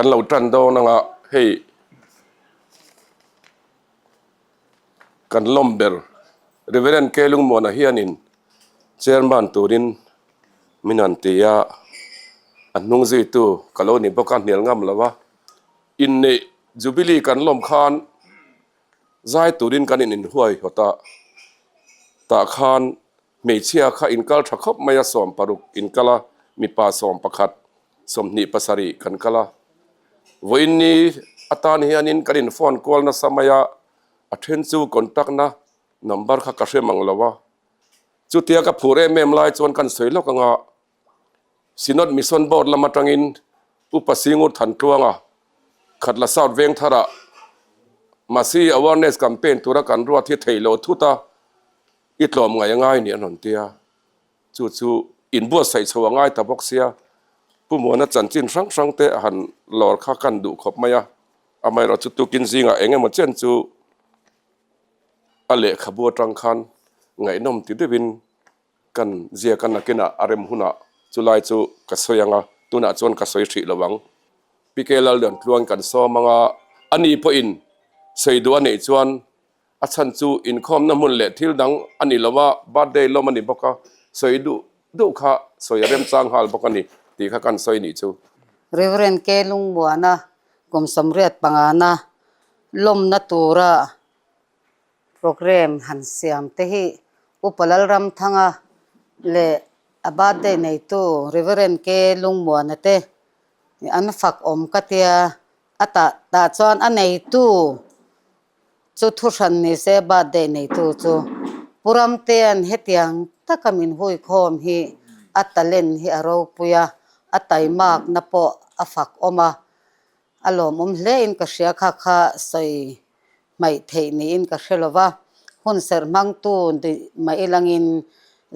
Kan lo tan dawn anga hei kan lawm ber Reverend K Lungmuana hianin chairman turin min han ti a, a hnung zuitu ka lo ni bawk a hnial ngam lo a, inneih Jubilee kan lawm khan zai turin kan in inhuai hawt a, tah khan Hmeichhia kha inkal tha khawp mai a, 60 inkal a, mipa 11, 27 kan kal a. Vawiin ni atan hianin kan in phone kual nasa mai a, a then chu contact na number kha ka hre mang lo a. Chutia ka phur em em lai chuan kan sawi lawk anga Synod Mission Board lam atangin Upa Singur Thantluanga Khatla South Vengtharah Masi Awareness Campaign tura kan ruat hi theih loh thut a, I tlawm ngaih a ngai nih an rawn ti a, chu chu inbuatsaih chho a ngai ta bawk sia, Pu Muana chanchin hrang hrang te a han lawr kha kan duh khawp mai a, amaherawhchu tukin zingah eng emaw chen chu a lehkhabu atang khan ngaihnawm ti deuhin kan ziak a, nakinah a rem hunah chulai chu ka sawi ang a, tunah chuan ka sawi hrih lo ang. PK Lalliantluang kan sawm ang a, ani pawhin sawi duh a neih chuan A chhan chu inkhawmna hmun leh thil dang a ni lo a, birthday lawm a ni bawk a, sawi duh duh kha sawi a remchang nghal bawk a ni tih kha kan sawi nih chu. Reverend K. Lungmuana kum 85 na lawmna tura programme han siam te hi Upa Lalramthanga leh a birthday neitu Reverend K. Lungmuana te an fak awm ka tia, a tah tah chuan a neitu Chu thu hran ni se birthday neitu chu Pu Ramtea'n hetiang taka min hui khawm hi a talent hi a ropui a, a taimakna pawh a fak awm a, a lawmawm hle in ka hria kha kha sawi hmaih theih niin ka hre lo va, hun serh hmangtu mah ilangin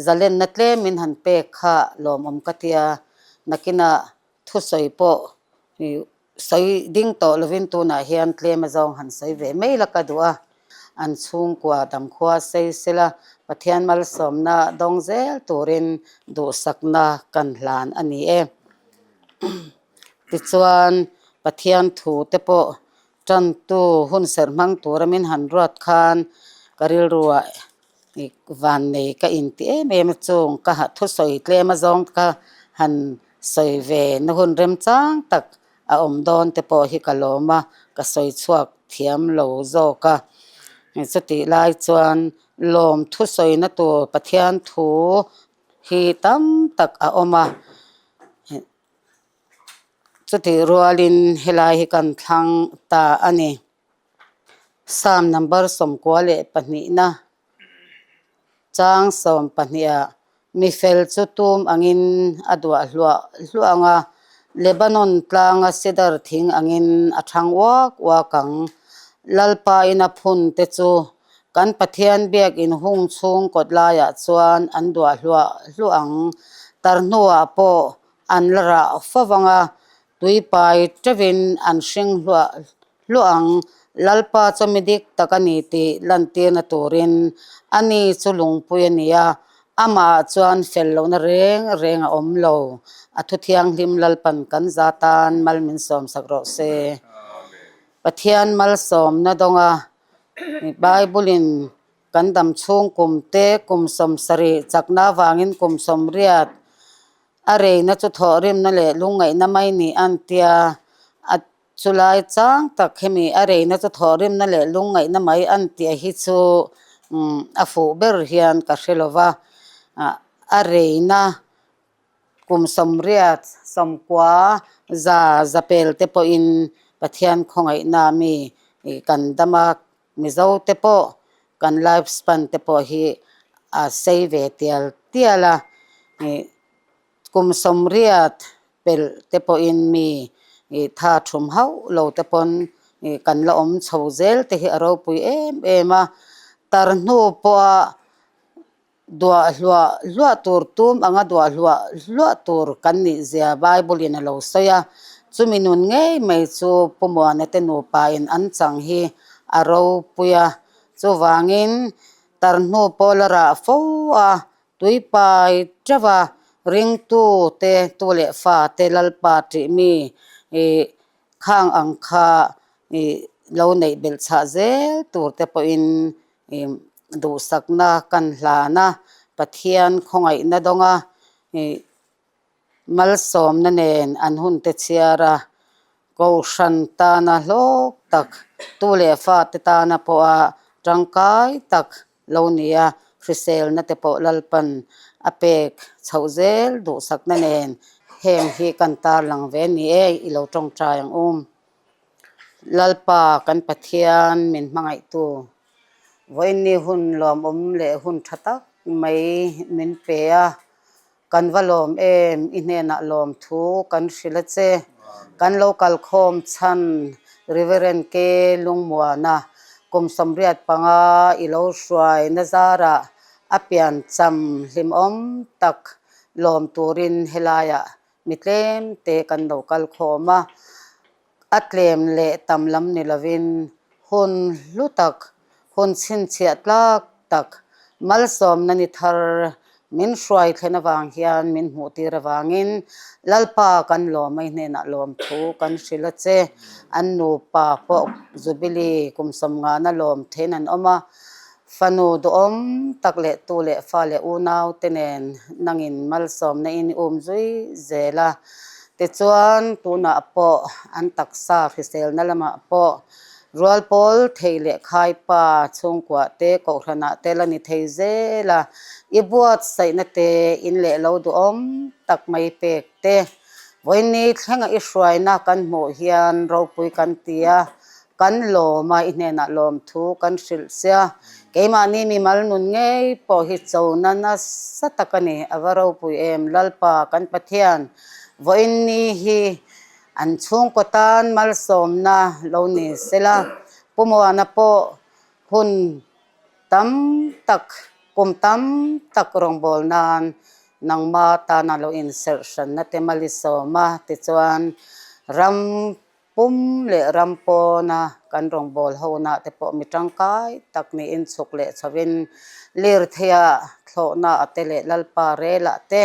zalenna tlem min han pek kha lawmawm ka tia, nakinah thusawi pawh Sawi ding tawh lovin tunah hian tlem azawng han sawi ve mai la ka duh a, an chhungkua damkhua sei sela Pathian malsawmna dawng zel turin duhsakna kan hlan a ni e. Tichuan, Pathian thu te pawh tantu hun serh hmang tura min han ruat khan ka rilruah Vannei ka inti em em a chung ka thusawi tlem azawng ka han sawi ve na hun remchang tak a awm dawn te pawh hi ka lawm a, ka sawi chhuak thiam lo zawk a. Chutih lai chuan lawm thusawina tur Pathian thu hi tam tak a awm a. Chutih rualin helai hi kan thlang ta a ni. Psalm number 92na chang 12 ah mi fel chu tum angin a duah hluah hluah ang a, Lebanon tlanga cedar thing angin a thang uak uak ang. Lalpa ina phun te chu kan Pathian biakin hung chhung kawt laiah chuan an duah hluah hluah ang. Tar hnuah pawh an la rah fo vang a, tuipai teuhin an hring hluah Hluah ang, Lalpa chu mi dik tak a ni tih lantirna turin a ni chu lungpui a ni a, amah chuan fel lohna reng reng a awm lo. A thu thianghlim Lalpan kan za tan mal min sawmsak rawh se. Pathian malsawmna dawnga Bible-in kan dam chhung kum te kum 70 chakna avangin kum 80 a reina chu thawhrimna leh lungngaihna mai ni an tia a Chulai chang tak hemi a reina chu thawhrimna leh lungngaihna mai an tih hi chu a fuh ber hian ka hre lo va, a reina kum 80 90 za zapel te pawhin Pathian khawngaihna mi kan dam a, Mizo te pawh kan life span te pawh hi a sei ve tial tial a. Kum 80 pelh te pawhin mi tha thum hauh lo te pawn kan la awm chho zel te hi a ropui em em a. Tar hnu pawha duah hluah hluah tur tum anga duah hluah hluah tur kan nih zia Bible in a lo sawi a. Chumi nun ngei mai chu Pu Muana te nupa in an chang hi a ropui a. Chuvangin tar hnu pawh la rah fo a Tuipai teuh a, ringtu te, tu leh fa te Lalpa tih mi i Khang ang kha ih lo neih belh chhah zel tur te pawhin ih duhsakna kan hlan a, Pathian khawngaihna dawnga ih Malsawmna nen an hun te chhiar a, Kohhran tana hlawk tak, tu leh fate tana pawha tangkai tak lo ni a, hriselna te pawh Lalpan a pek chhoh zel duhsakna nen heng hi kan tarlang ve ni e, i lo tawngtai ang u. Lalpa kan Pathian min hmangaihtu, vawiinni hun lawmawm leh hun tha tak mai min pe a, Kan va lawm em? I hnenah lawm thu kan hrilh a che. Kan lo kalkhawm chhan Reverend K. Lungmuana kum 85 i lo hruai na zarah a piancham hlimawm tak lawm turin helaiah mi tlem te kan lo kalkhawm a. A tlem leh tam lam ni lovin hun hlu tak, hun chhinchhiah tlak tak, malsawmna ni thar min hruai thlen avang hian min hmuh tir avangin Lalpa kan lawm a, i hnenah lawmthu kan hrilh a che. An nupa pawh Jubilee kum sawmngana lawm theiin an awm a, fanu duhawm tak leh tu leh fa leh unau te nen nangin malsawmna in i um zui zel a. Tichuan, tunah pawh an taksa hriselna lamah pawh rual pawl thei leh khaipa chhungkuah te kohhranah te la ni thei zel a, i buatsaihna te in leh lo duhawm tak mai pek te vawiinni thlenga i hruaina kan hmuh hian ropui kan ti a, kan lawm a, i hnenah lawmthu kan hrilh sia. Keimahni mimal nun ngei pawh hi chona nasa tak a ni, a va ropui em Lalpa kan Pathian vawiinni hi an chhungkaw tan malsawmna lo ni sela, Pu Muana pawh hun tam tak, kum tam tak rawngbâwl nan nangma tana lo inserh hranna te malisawm a, tichuan ram Pum leh ram pawna kan rawngbâwl honah te pawh mi tangkai tak niin chhuk leh chhovin lirtheia thlawhna a te leh Lalpa relah te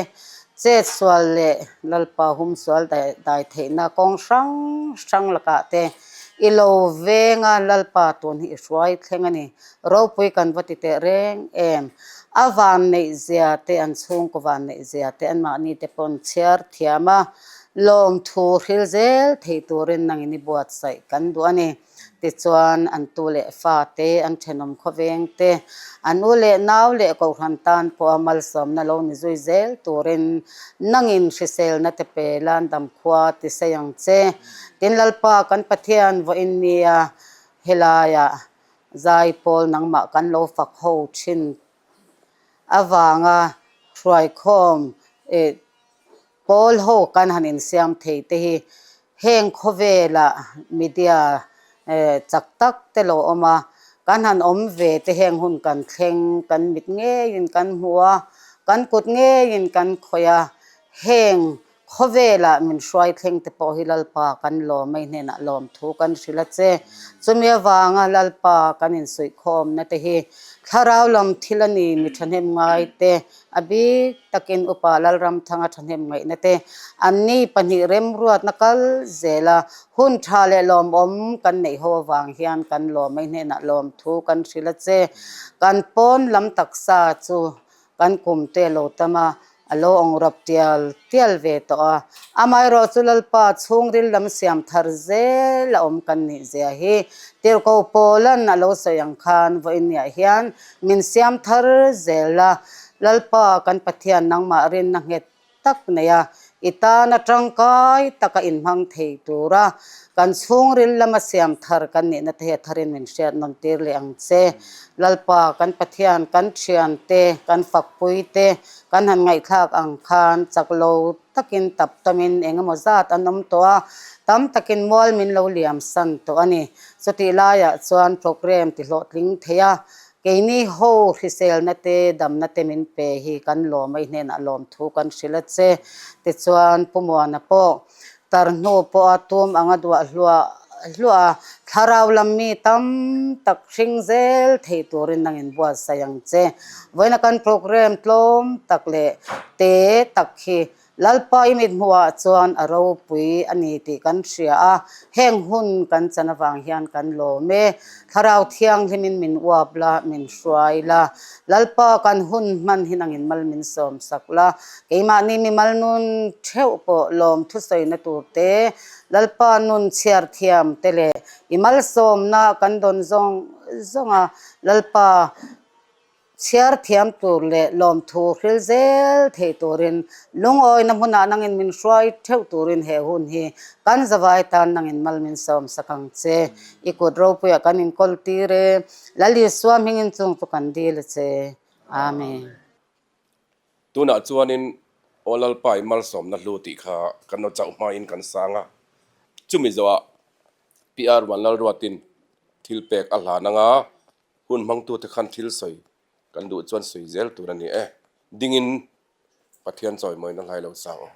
chet sual leh Lalpa hum sual dai theihna kawng hrang hrang lakah te i lo venga Lalpa tun hi i hruai thleng a ni. Ropui kan va ti teh reng em. A vanneih zia te an chhungkaw vanneih zia te anmahni te pawn chhiar thiam a. Lawmthu hril zel thei turin nangin i buatsaih kan duh a ni. Tichuan, an tu leh fa te, an thenawm khawveng te, an u leh nau leh kohhran tan pawha malsawmna lo ni zui zel turin nangin hriselna te pe lan damkhua ti sei ang che. Tin, Lalpa kan Pathian vawiin nia helaiah zaipawl nangmah kan lo fak ho thin avanga hruaikhawm eh Pawl ho kan han insiam thei te hi heng khawvela media chak tak te lo awm a, kan han awm ve te heng hun kan thleng, kan mit ngeiin kan hmu a, kan kut ngeiin kan khawih a, heng khawvela min hruai thleng te pawh hi Lalpa kan lawm a, i hnenah lawmthu kan hrilh a che. Chumi avanga Lalpa kan insuihkhawmna te hi thlarau lam thil a ni, mi thahnem ngai te A bik takin Upa Lalramthanga thahnem ngaihna te anni pahnih remruatna kal zel a, hun tha leh lawmawm kan neih ho avang hian kan lawm mai hnenah lawmthu kan hrilh a che. Kan pawn lam taksa chu kan kum te lo tam a, a lo awng rap tial tial ve tawh a. Amaherawh chu Lalpa chhungril lam siam thar zel a awm kan nih zia hi Tirhkoh Paula'n a lo sawi ang khan vawiinniah hian Min siam thar zel a, Lalpa kan Pathian nangmah rinna nghet tak nei a, i tana tangkai taka inhmang thei tura kan chhungril lama siam thar kan nihna te hi a tharin min hriat nawn tir leh ang che. Lalpa kan Pathian kan thiante, kan fakpui te kan han ngaihthlak ang khan chak lo takin tap tamin eng emaw zat an awm tawh a, tam takin mual min lo liam san tawh a ni. Chutih laiah chuan programme ti hlawhtling thei a, keini ho hriselna te damna te min pe hi kan lawm a, i hnenah lawmthu kan hrilh a che. Tichuan Pu Muana pawh tar hnu pawha tum anga duah hluah hluah a, thlarau lam mi tam tak hring zel thei turin nangin buatsaih ang che. Vawiina kan programme tlawm tak leh te tak hi. Lalpa i mithmuhah chuan a ropui a ni tih kan hria a, heng hun kan chan avang hian kan lawm e. Thlarau Thianghlimin min uap la, min hruai la. Lalpa kan hun hman hi nangin mal min sawm sak la. Keimahni mimal nun theuh pawh lawm thusawina tur te, Lalpa nun chhiar thiam te leh i malsawmna kan dawn zawng zawng a, Lalpa Chhiar thiam tur leh lawmthu hril zel thei turin lungawina hmunah nangin min hruai theuh turin he hun hi kan zavai tan nangin mal min sawm sak ang che. I kut ropuiah kan inkawl tir e. Lal Isua hmingin chung chu kan dil a che. Amen. Tunah chuanin Aw Lalpa i malsawmna hlu tih kha kan aw chauh hmain kan sang a. Chumi zawhah PR Vanlalruatin thil pek a hlan anga Hun hmangtute khan thil sawi kan duh chuan sawi zel tur a ni e. Dingin Pathian chawimawina hlai lo sang aw.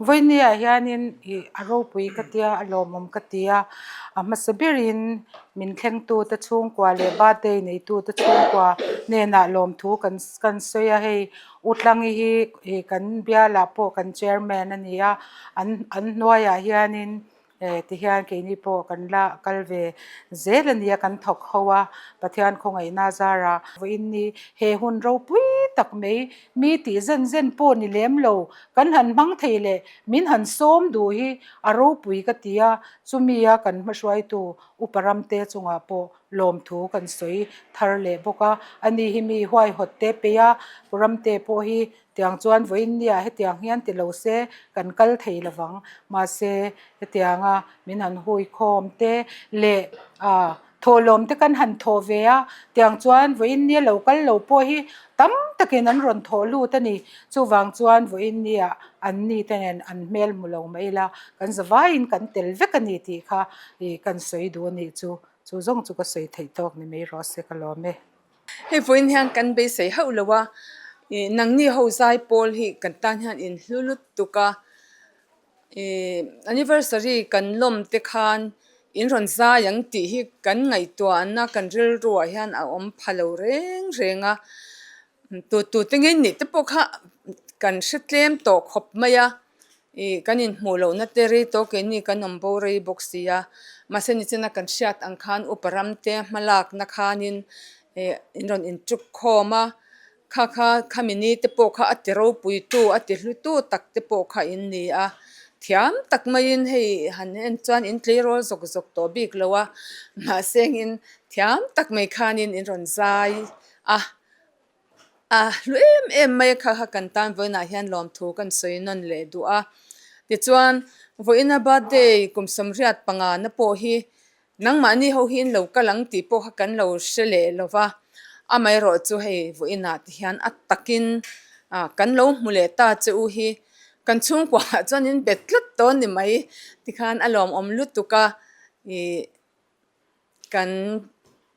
Vawinia hianin ih a ropui ka tia a lawmawm ka ti a, a hmasa berin min thlengtute chhungkua leh birthday neitute chhungkua hnenah lawmthu kan kan sawi a hei Utlangi hi ih kan bialah pawh kan chairman a ni a an an hnuaiah hianin Eh tihian keini pawh kan la kal ve zel a nia kan thawk ho a, Pathian khawngaihna zarah vawiin ni he hun ropui tak mai mi tih zen zen pawh ni lem lo kan han hmang thei leh min han sawm duh hi a ropui ka ti a, chumi a kan hmahruaitu upa ramte chungah pawh lawmthu kan sawi thar leh bawk a, ani hi mi huaihawt te peih a, pu ramte pawh hi Tiang chuan vawiin nia hetiang hian ti lo se kan kal thei lovang. Mahse, hetianga min han hui khawm te leh ah thawhlawm te kan han thawh ve a, tiang chuan vawiin nia lo kal lo pawh hi tam takin an rawn thawh lut a ni. Chuvang chuan vawiin nia an ni te nen an hmel hmu lo mai ila, kan zavaiin kan tel vek a ni tih kha ih kan sawi duh a nih chu. Chu zawng chu ka sawi theih tawk ni mai rawh se ka lawm e. Hei vawiin hian kan beisei hauh lo a, ih nangni ho zai pawl hi kan tan hian in hlu lutuk a, ih anniversary kan lawm te khan in rawn zai ang tih hi kan ngaihtuahna kan rilruah hian a awm pha lo reng reng a, tu tu te ngei nih te pawh kha kan hre tlem tawh khawp mai a. Ih kan inhmuh lohna te rei tawh keini kan awm bo rei bawk si a, mahse nichina kan hriat ang khan upa ram te hmalakna khanin ih in rawn inchuk khawm a, kha kha khami ni te pawh kha a ti ropui tu a ti hlu tu tak te pawh kha in ni a, thiam tak maiin hei han en chuan in tleirawl zawk zawk tawh bik lo a, mahse engin thiam tak mai khanin in rawn zai a. A hlu em em mai a kha kha kan tan vawiinah hian lawmthu kan sawi nawn leh duh a. Tichuan, vawiina birthday kum sawmriat pangana pawh hi nangmahni ho hi in lo kal ang tih pawh kha kan lo hre leh lo va. Amaherawh chu hei vawiinah te hian a takin kan lo hmu leh ta che u hi kan chhungkuaah chuan in bet tlat tawh a ni mai tikhan a lawmawm lutuk a ih Kan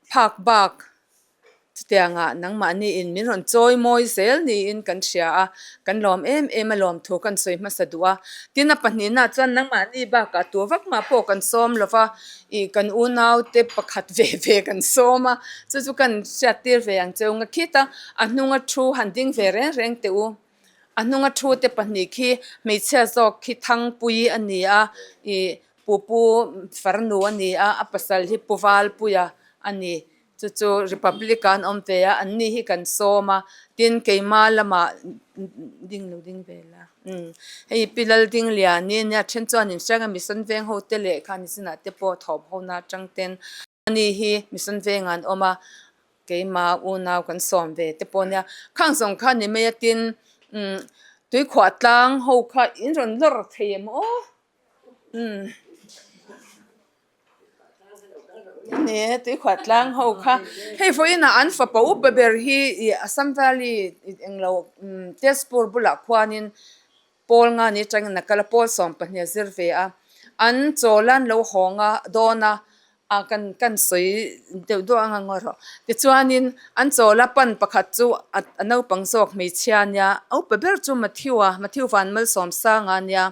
phak bak chutiangah nangmahni in min rawn chawi mawi zel niin kan hria a, kan lawm em em a lawm thu kan sawi hmasa duh a. Tin a pahnihna chuan nangmahni bakah tur vak mah pawh kan sawm lo va, ih kan unaute pakhat ve ve kan sawm a, chu chu kan hriattir ve ang cheu nga khit a, a hnunga thu han ding ve reng reng teh u. A hnunga thu te pahnih khi hmeichhia zawk khi Thangpui a ni a, ih Pu Pu Farnu a ni a, a pasal hi Pu Valpuia a ni. Chu chu Republic ah an awm ve a, an ni hi kan sawm a, tin keima lamah ding lo ding ve la umm hei Pi Laldingliani a nia then chuan in hrang a Mission Veng ho te leh kha nichinah te pawh thawm ho na atang ten ani hi Mission Vengah an awm a, keima unau kan sawm ve te pawh nia khang zawng kha ni mai a tin umm tuikhuah tlang ho kha in rawn lawr thei em aw. Ni tuikhuah tlang ho kha hei vawiinah an fapa upa ber hi ih Assam Valley englo Tezpur bulah khuanin pawl nga ni atangin a kal a pawl 12 a zir ve a an chawl a an lo hawng a dawn a ah kan kan sawi deuh duah ang a ngaw rawh tichuanin an chawl a pan pakhat chu a naupang zawk hmeichhia ania a upa ber chu Matthew a Matthew van Malsawmsanga ania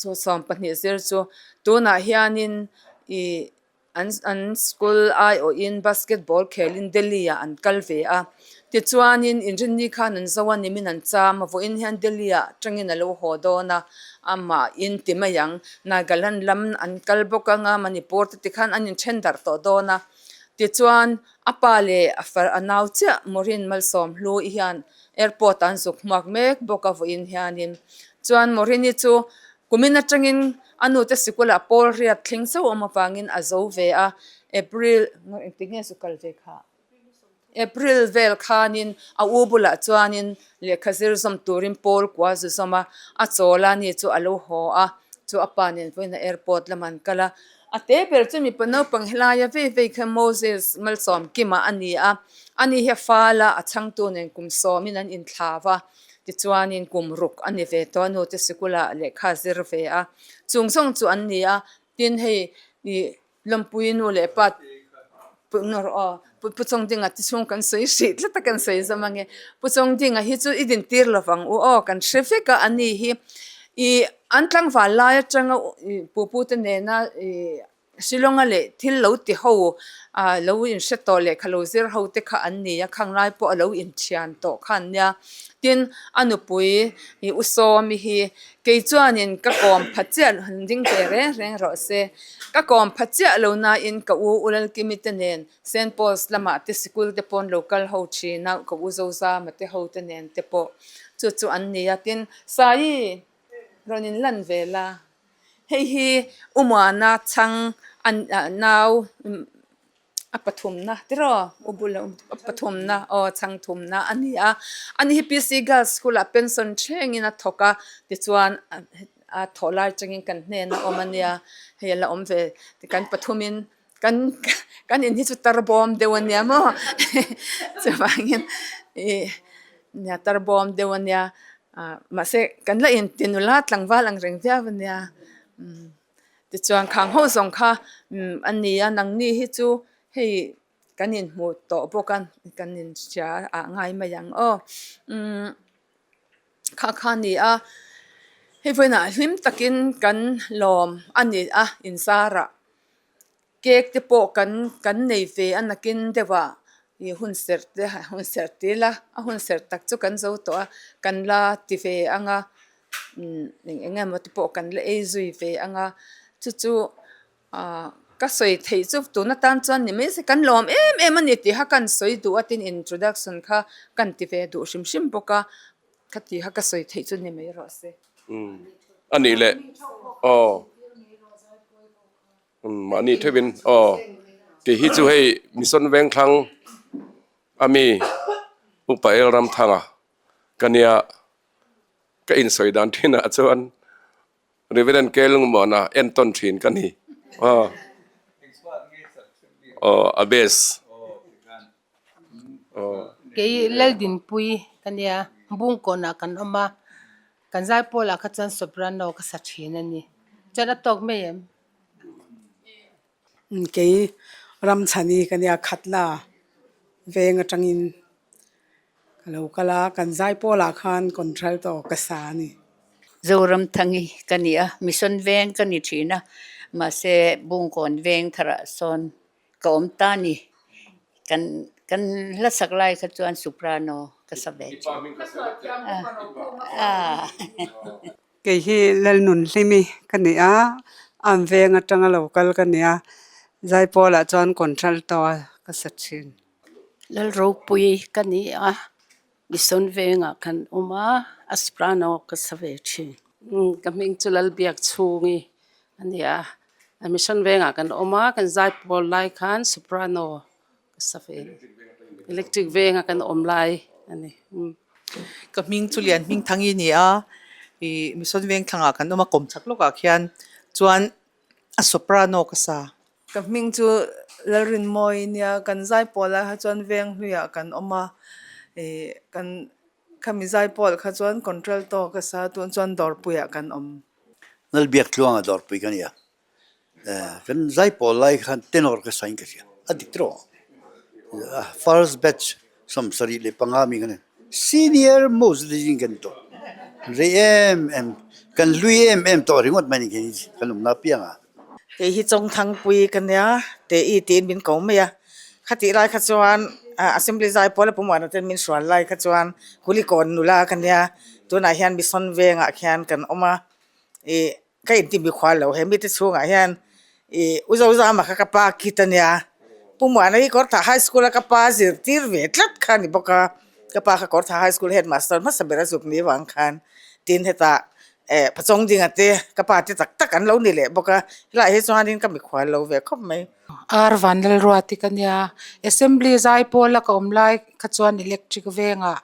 chu 12 zir chu tunah hianin ih an an school aiawhin basketball khelin Delhi ah an kal ve a tichuanin inrinni khan an zo a nimin an cham a vawiin hian Delhi ah tangin a lo haw dawn a amah in ti mai ang Nagaland lam an kal bawk anga Manipur te tikhan an inthen darh tawh dawn a tichuan a pa leh a far a nau chiah Maureen Malsawmhlu i hian airport ah an zuk hmuak mek bawk a vawiin hianin chuan Maureen i chu Kumin atangin a nute sikulah pawl riat thleng chauh awm avangin a zo ve a, April, engtik nge zu kal ve kha? April vel khanin a u bulah chuanin lehkha zir zawm turin pawl kua zu zawm a, a chawl a ni chu a lo haw a, chu a pa nen pawhin a airport lamah an kal a. A te ber chu mipa naupang helaia vei vei kha Moses Malsawmkima a ni a, ani hi a fal a, a chhangtu nen kum sawmin an inthlau a. Tichuanin kum ruk a ni ve tawh a, nute sikulah lehkha a zir ve a, chung zawng chu an ni a, tin hei ih Lawmpui nu leh pa Pu Chawngdinga te chhung kan sawi hrih tlat a kan sawi zawm ange, Pu Chawngdinga hi chu i dintir lovang u aw kan hre vek a, ani hi. Ih an tlangval lai atanga pupute nena ih Shillonga leh thil lo ti ho ah lo inhre tawh leh kha lo zir ho te kha an ni a, khang lai pawh a lo inthian tawh kha an nia. Tin, a nupui ih u Sawmi hi kei chuanin ka kawm pha chiah han ding ve reng reng rawh se. Ka kawm pha chiah lo nain ka u U Lalkimi te nen Saint Paul's lamah te sikul te pawh an lo kal ho thin a, ka u Zozama te ho te nen te pawh chu chu an ni a. Tin, Saii rawn inlan ve la. Hei hi U Muana chhang a nau a pathumna tiraw U bula a pathumna aw chhang thumna a ni a. Ani hi PC Girls School ah pension thlengin a thawk a, tichuan a thawh lai atangin kan hnena awm a nia, hei a la awm ve kan pathumin kan kan in hi chu tar bawm deuh a nia maw chuvangin ih nia tar bawm deuh a nia ah mahse kan la inti nula tlangval ang reng viau a nia umm tichuan khang ho zawng kha umm a ni a nangni hi chu hei kan inhmu tawh bawk a kan inhria ah ngai mai ang aw umm kha kha a ni a hei vawiinah hlim takin kan lawm a ni a inzarah. Cake te pawh kan kan nei ve a nakin deuh ah ih hun serh te hun serh ti ila a hun serh tak chu kan zo tawh a kan la ti ve ang a umm eng eng emaw te pawh kan la ei zui ve ang a chu chu ah ka sawi theih chu tun atan chuan ni mai se kan lawm em em a ni tih kha kan sawi duh a tin introduction kha kan ti ve duh hrim hrim bawk a khati kha ka sawi theih chu ni mai rawh se. Umm a nih leh aw. Mahni theuhin aw tih hi chu hei Mission Vengthlang ami Upa El Ramthanga ka nia ka insawi dan thinah chuan Reverend K Lungmuana entawn thin ka ni aw aw a best. Kei Laldinpui ka nia Bungkawnah kan awm a kan Zaipawlah kha chuan soprano ka sa thin a ni. Chuan a tawk mai em? Kei Ramchhani ka nia Khatla veng atangin ka lo kal a, kan Zaipawlah khan contralto ka sa a ni. Zoramthangi ka ni a, Mission veng ka ni thin a, mahse Bungkawn veng tharah sawn Ka awm ta ni. Kan kan hla sak lai kha chuan soprano ka sa ve thin. Kei hi Lalnunhlimi ka ni a, am veng atanga lo kal ka ni a, Zaipawlah chuan contralto ka sa thin. Lalropui ka ni a, Mission vengah kan awm a, a soprano ka sa ve thin. Ka hming chu Lalbiak chhungi a ni a, Mission vengah kan awm a, kan zai pawl lai khan soprano ka sa ve a ni. Electric venga kan awm lai a ni. Ka hming chu Lian hming Thangi a ni a, ih Mission veng thlangah kan awm a, kawmchhak lawkah khian chuan a soprano ka sa. Ka hming chu Lalrinmawi nia, kan zaipawl lai kha chuan Venghluiah kan awm a, ih kan khami zaipawl kha chuan contralto ka sa tun chuan Dawrpuiah kan awm. Lalbiak tluanga Dawrpui ka nia, kan zaipawl lai khan tenor ka sain ka hria, a dik tawh ang, first batch 75 mi kan ni, senior most te zing kan ni tawh, rei em em, kan hlui em em tawh ringawt mai ni khi kan awmna apiang a. Kei hi Chawngthangpui ka nia, Tei tiin min ko mai a. Khatih lai kha chuan Assembly zai pawl a pumah ten min hrual lai kha chuan Kulikawn nula ka nia, tunah hian Mission vengah khian kan awm a, ih ka inti mikhual lo he mite chhungah hian ih U Zozama kha ka pa kit a nia, Pumana hi Kawrthah High School a ka pa zirtir ve tlat kha a ni bawk a, ka pa kha Kawrthah High School headmaster hmasa ber a zuk ni vang khan tin hetah Eh, Pachawng dinga te, ka pa te tak tak an lo ni leh bawk a, helaiah hi chuanin ka mikhual lo ve khawp mai. Ar Vanlalruati ka nia, Assembly Zaipawla ka awm lai kha chuan Electric vengah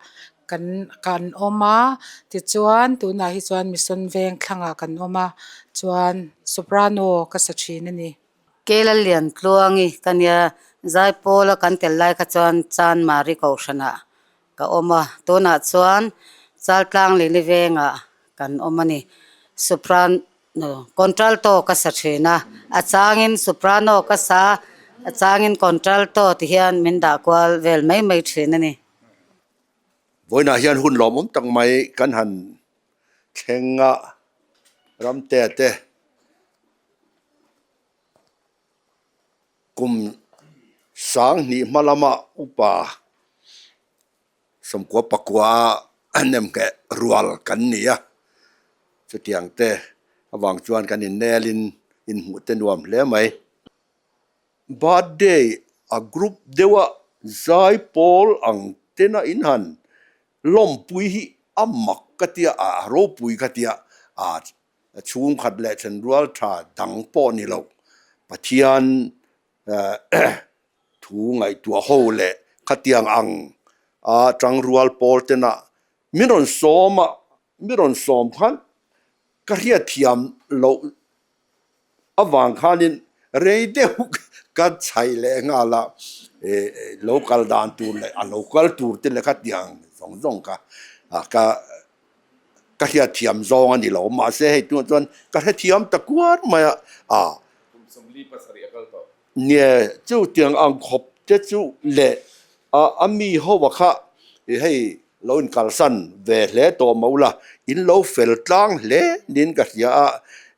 kan kan awm a, tichuan tunah hi chuan Mission veng thlangah kan awm a, chuan Soprano ka sa thin a ni. Keilaliantluangi ka nia, Zaipawla kan tel lai kha chuan Chanmari Kohhranah Ka awm a, tunah chuan Chaltlang Lili vengah kan awm a ni. Soprano, contralto ka sa thin a, a changin soprano ka sa, a changin contralto ti hian min dah kual vel mai mai thin a ni. Vawiinah hian hun lawmawm tak mai kan han thleng a. Ramtea te kum 2000 hma lama upa 99 a nemngheh rual kan ni a, chutiang te avang chuan kan innelin inhmuh te nuam hle mai. Birthday a group deuha zai pawl ang tena inhan lawmpui hi a mak ka tia, a ropui ka tia, a chhungkhat leh thenrual tha dang pawh ni lo Pathian thu ngaihtuah ho leh khatiang ang a tangrual pawl tena min rawn sawm a, min rawn sawm khan ka hriatthiam loh avang khanin rei deuh ka chhaih leh nghal a, lo kal dan tur leh a lo kal tur te leh khatiang zawng zawng kha ka ka hriatthiam zawng a ni lo mahse hei tunah chuan ka hrethiam ta kuar mai a a nia chutiang ang khawp te chu leh a a mi ho a kha ih hei lo inkalsan ve hle tawh mah ula in lo fel tlang hle niin ka hria a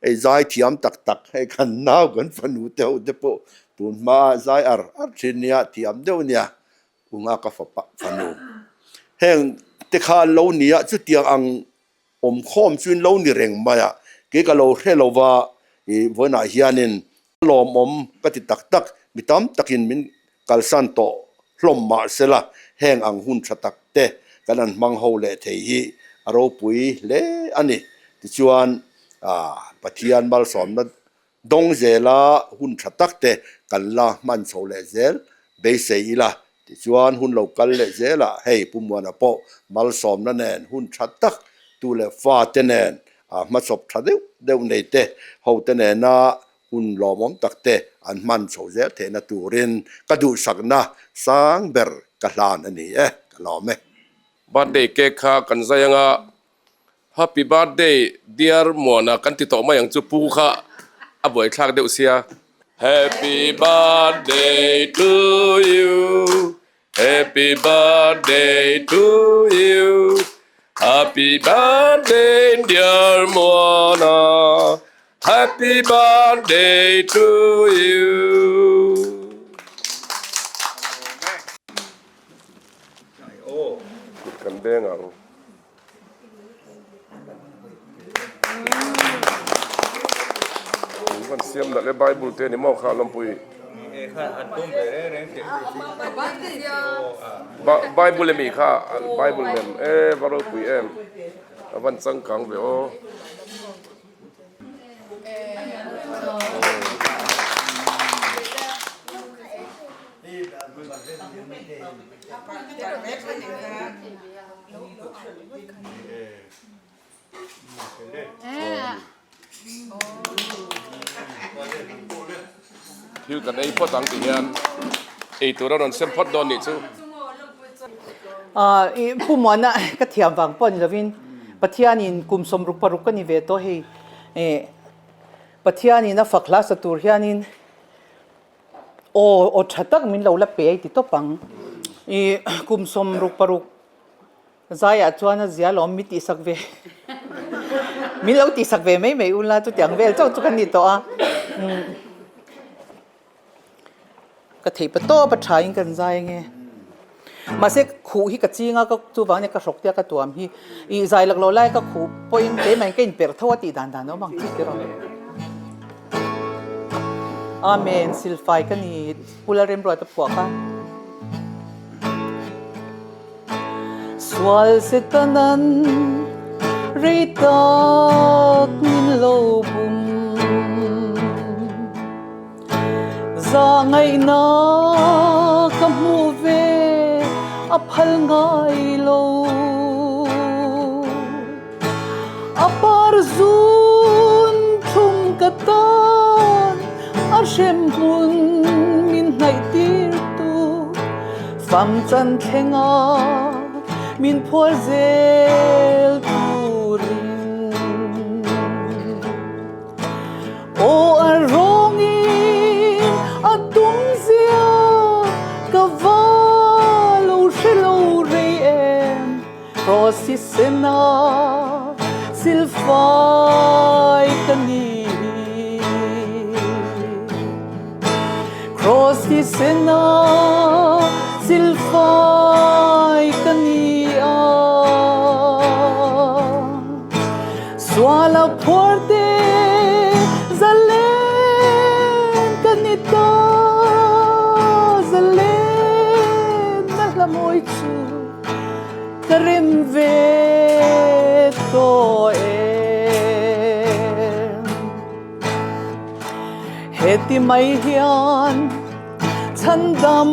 hei zai thiam tak tak hei kan nau kan fanu te ho te pawh tun hma zai ar ar thin nia thiam deuh nia. Unga ka fapa fanu. Heng te kha an lo ni a, chutiang ang awmkhawm chu in lo ni reng mai a, kei ka lo hre lo va, i vawiinah hianin a lawmawm ka ti tak tak, mi tam takin min kalsan tawh hlawm mah sela, heng ang hun tha tak te kan han hmang ho leh thei hi a ropui hle a ni. Tichuan, Pathian malsawmna Dawng zela hun tha tak te kan la hman chho leh zel beisei ila tichuan hun lo kal leh zelah hei Pu Muana pawh malsawmna nen hun tha tak tu leh fa te nen a hmachhawp tha deuh deuh nei te ho te nena hun lawmawm tak te an hman chho zel theihna turin ka duhsakna sang ber ka hlan a ni e, ka lawm e. Birthday cake kha kan zai anga Happy birthday dear Muana kan ti tawh mai ang chu pu kha a buaithlak deuh sia. Happy birthday to you Happy birthday to you Happy birthday dear Muana Happy birthday to you Kut kan beng ang. Kan siam dah le Bible te ni maw kha lawmpui. Bible emi kha Bible lem e va ropui em a van changkang ve aw. Thil kan ei phawt ang tih hian ei tur a rawn sem phawt dawn nih chu. I Pu Muana ka thiam vang pawh ni lovin Pathianin kum 66 ka ni ve tawh hei Pathianin a fak hla sa tur hianin Aw, aw tha tak min lo la pe a i ti tawp ang. I kum 66 zaiah chuan a zia lawm mi tihsak ve. Min lo tihsak ve mai mai ula chutiang vel chauh chu ka ni tawh a. Ka theih pa tawp a tha in kan zai ange. Mahse khuh hi ka ching a, ka chuvang nia ka hrawk tia ka tuam hi i zai lak loh lai ka khuh pawhin keimah in ka inperh tho a tih dan dan a awm ang chu tiraw. Amen silfai ka ni Pu Lalremruata phuah kha. Sual Setanan rei tak min lo bum. Zahngaihna ka hmuh ve a phal ngai lo. A par zun thlum ka tan a hrem hmun min hnaih tir tu fam chan thlenga min phuar zel turin. Aw a rawngin a tum zia ka va lo hre lo rei em Rosy sena silfai thisena silfai ka ni a. Suala phuar te zalen ka ni ta, zalen na hla mawi chu ka rem ve tawh em. Heti mai hian chhandam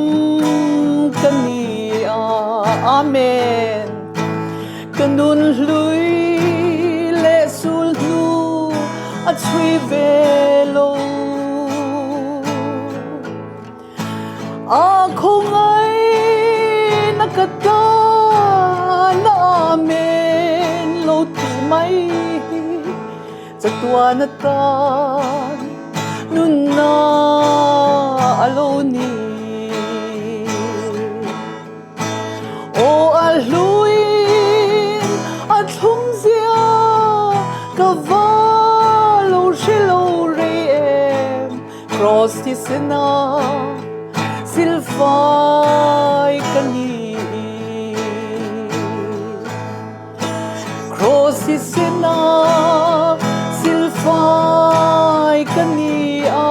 ka ni a, Amen. Ka nun hlui leh sul hnu a chhui ve lo. A khawngaihna ka tan a Amen lo tih mai hi Chatuan atan nunna a lo ni. Aw a hluin a thlum zia ka va lo hre lo rei em, Kraws thisena silfai ka ni. Kraws thisena silfai ka ni a,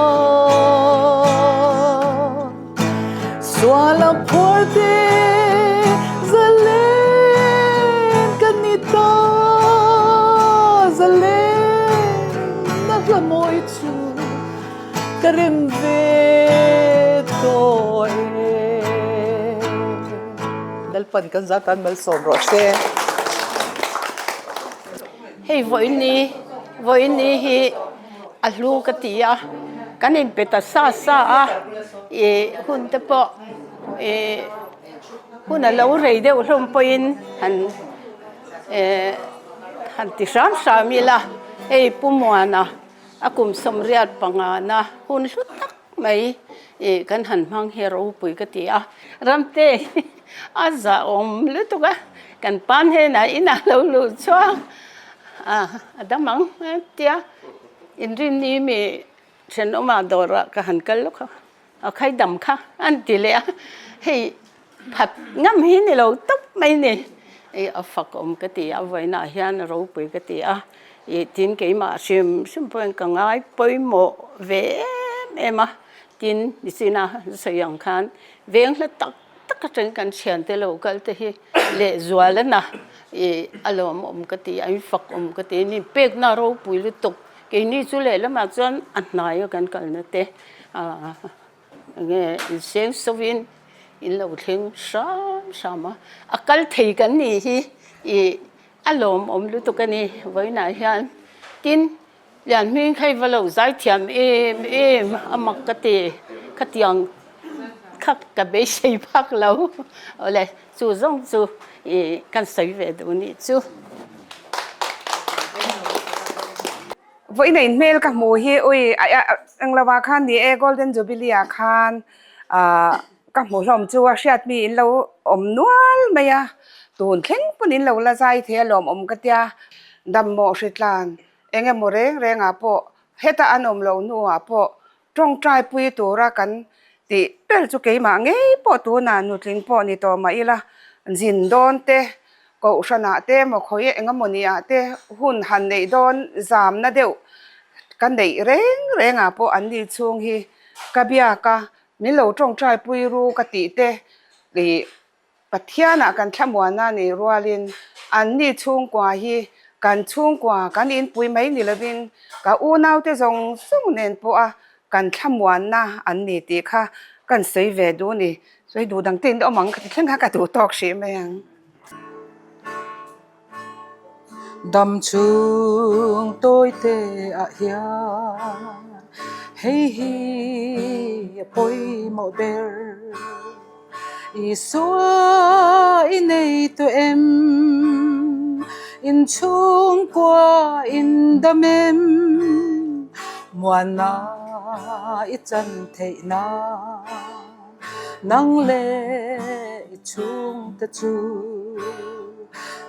Sual a phuar te zalen ka ni ta, Zalen na hla mawi chu ka rem ve tawh e. Lalpan kan zatan malsawm rawh se. Hei vawiini vawiini hi a hlu ka ti a, kan inpe ta sa sa a, ih hun te pawh ih hun a lo rei deuh hlawm pawhin han eh han ti hram hram ila, hei Pu Muana a kum 85 na hun hlu tak mai ih kan han hmang hi a ropui ka ti a, Ramte hi a zahawm lutuk a, kan pa hnenah inah lo luh chhuak a a dam ang a tia inrinni mi thenawmah dawrah ka han kal lawk a, a khai dam kha an ti leh a, hei Phat ngam hi ni lo tawp mai ni. I a fak awm ka ti a, vawiinah hian a ropui ka ti a. I tin keimah hrim hrim pawhin ka ngai pawimawh ve em em a. Tin, nichina sawi ang khan veng hla tak tak atangin kan thiante lo kal te hi lehzual a na. I a lawmawm ka ti a, in fak awm ka ti a ni. Pekna ropui lutuk keini chu lehlamah chuan a hnaia kan kalna te ah. Enge inseng sovin in lo thleng hram hram a, a kal thei kan nih hi ih a lawmawm lutuk a ni vawiinah hian. Tin, Lianhming kha i va lo zai thiam em em a mak ka ti, khatiang kha ka beisei phak lo. Awle chu zawng chu ih kan sawi ve duh nih chu. Vawiin a inhmel ka hmuh hi ui englo ah khan ni e Golden Jubilee ah khan ah ka hmu hlawm chu a hriat mi in lo awm nual mai a tun thleng pawn in lo la zai thei a lawmawm ka tia dammawh hritlan eng emaw reng reng ah pawh heta an awm loh hnuah pawh tawngtai pui tura kan tih ber chu keimah ngei pawh tunah nutling pawh ni tawh mah ila zin dawn te Kohhranah te emaw khawi eng emaw niah te hun han neih dawn zamna deuh ka neih reng rengah pawh an ni chhung hi ka biak a, min lo tawngtai pui ru ka tih te ih Pathianah kan thlamuanna nih rualin an ni chhungkua hi kan chhungkua kan inpui mai ni lovin ka unaute zawng zawng nen pawha kan thlamuanna an ni tih kha kan sawi ve duh a ni. Sawi duh dang te in awm ang ka ti thleng kha ka duh tawk hrih mai ang. Dam chhung tawi te ah hian hei hi a pawimawh ber. Isua i nei tawh em? Inchhungkua in dam em? Muanna i chan theih nan nang leh i chhungte chu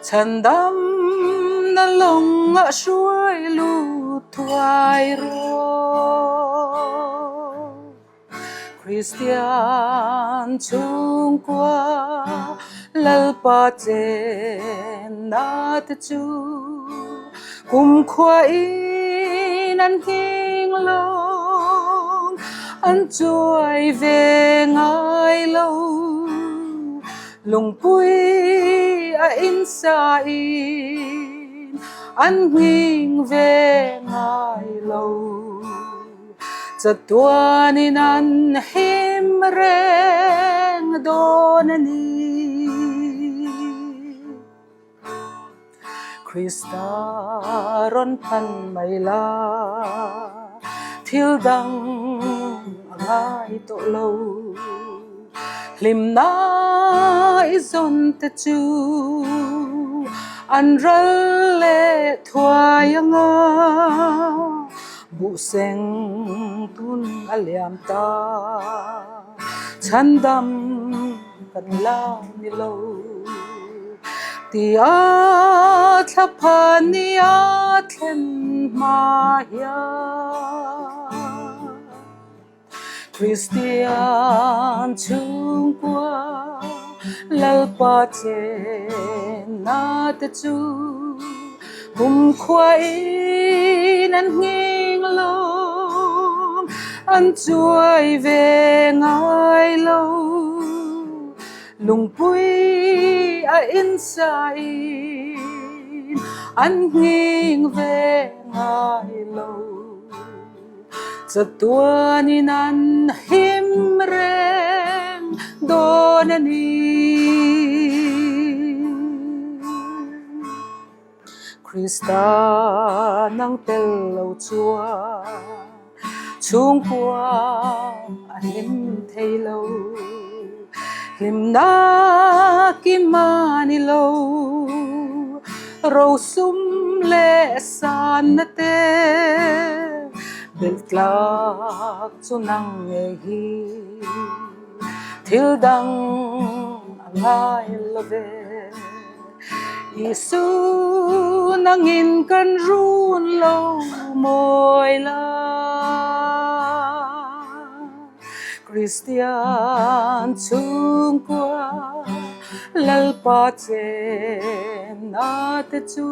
chhandamna lawngah hruai lut thuai rawh. Kristian chhungkua Lalpa chenna te chu kumkhua in an nghing lo, an chuai ve ngai lo. Lungpui a insa in an nghing ve ngai lo. Chatuanin an him reng dawn a ni. Krista rawn phan mai la, thil dang a ngai tawh lo. Hlimna i zawn te chu an ral leh thuai ang a, buhseng tun a liam ta, chhandam kan la ni lo. Tia thlaphan ni a thlen hma hian. Kristian chhungkua Lalpa chenna te chu kumkhua in an nghing lo, an chuai ve ngai lo. Lungpui a insa in an nghing ve ngai lo. Chatuanin an him reng dawn a ni. Krista nang tel lo chuan chhungkua a hlim thei lo. Hlimna kim a ni lo, rosum leh sanna te belh tlak chu nang ngei hi thil dang a ngai lo ve. Isu nangin kan run lo mawi la. Kristian chhungkua Lalpa chenna te chu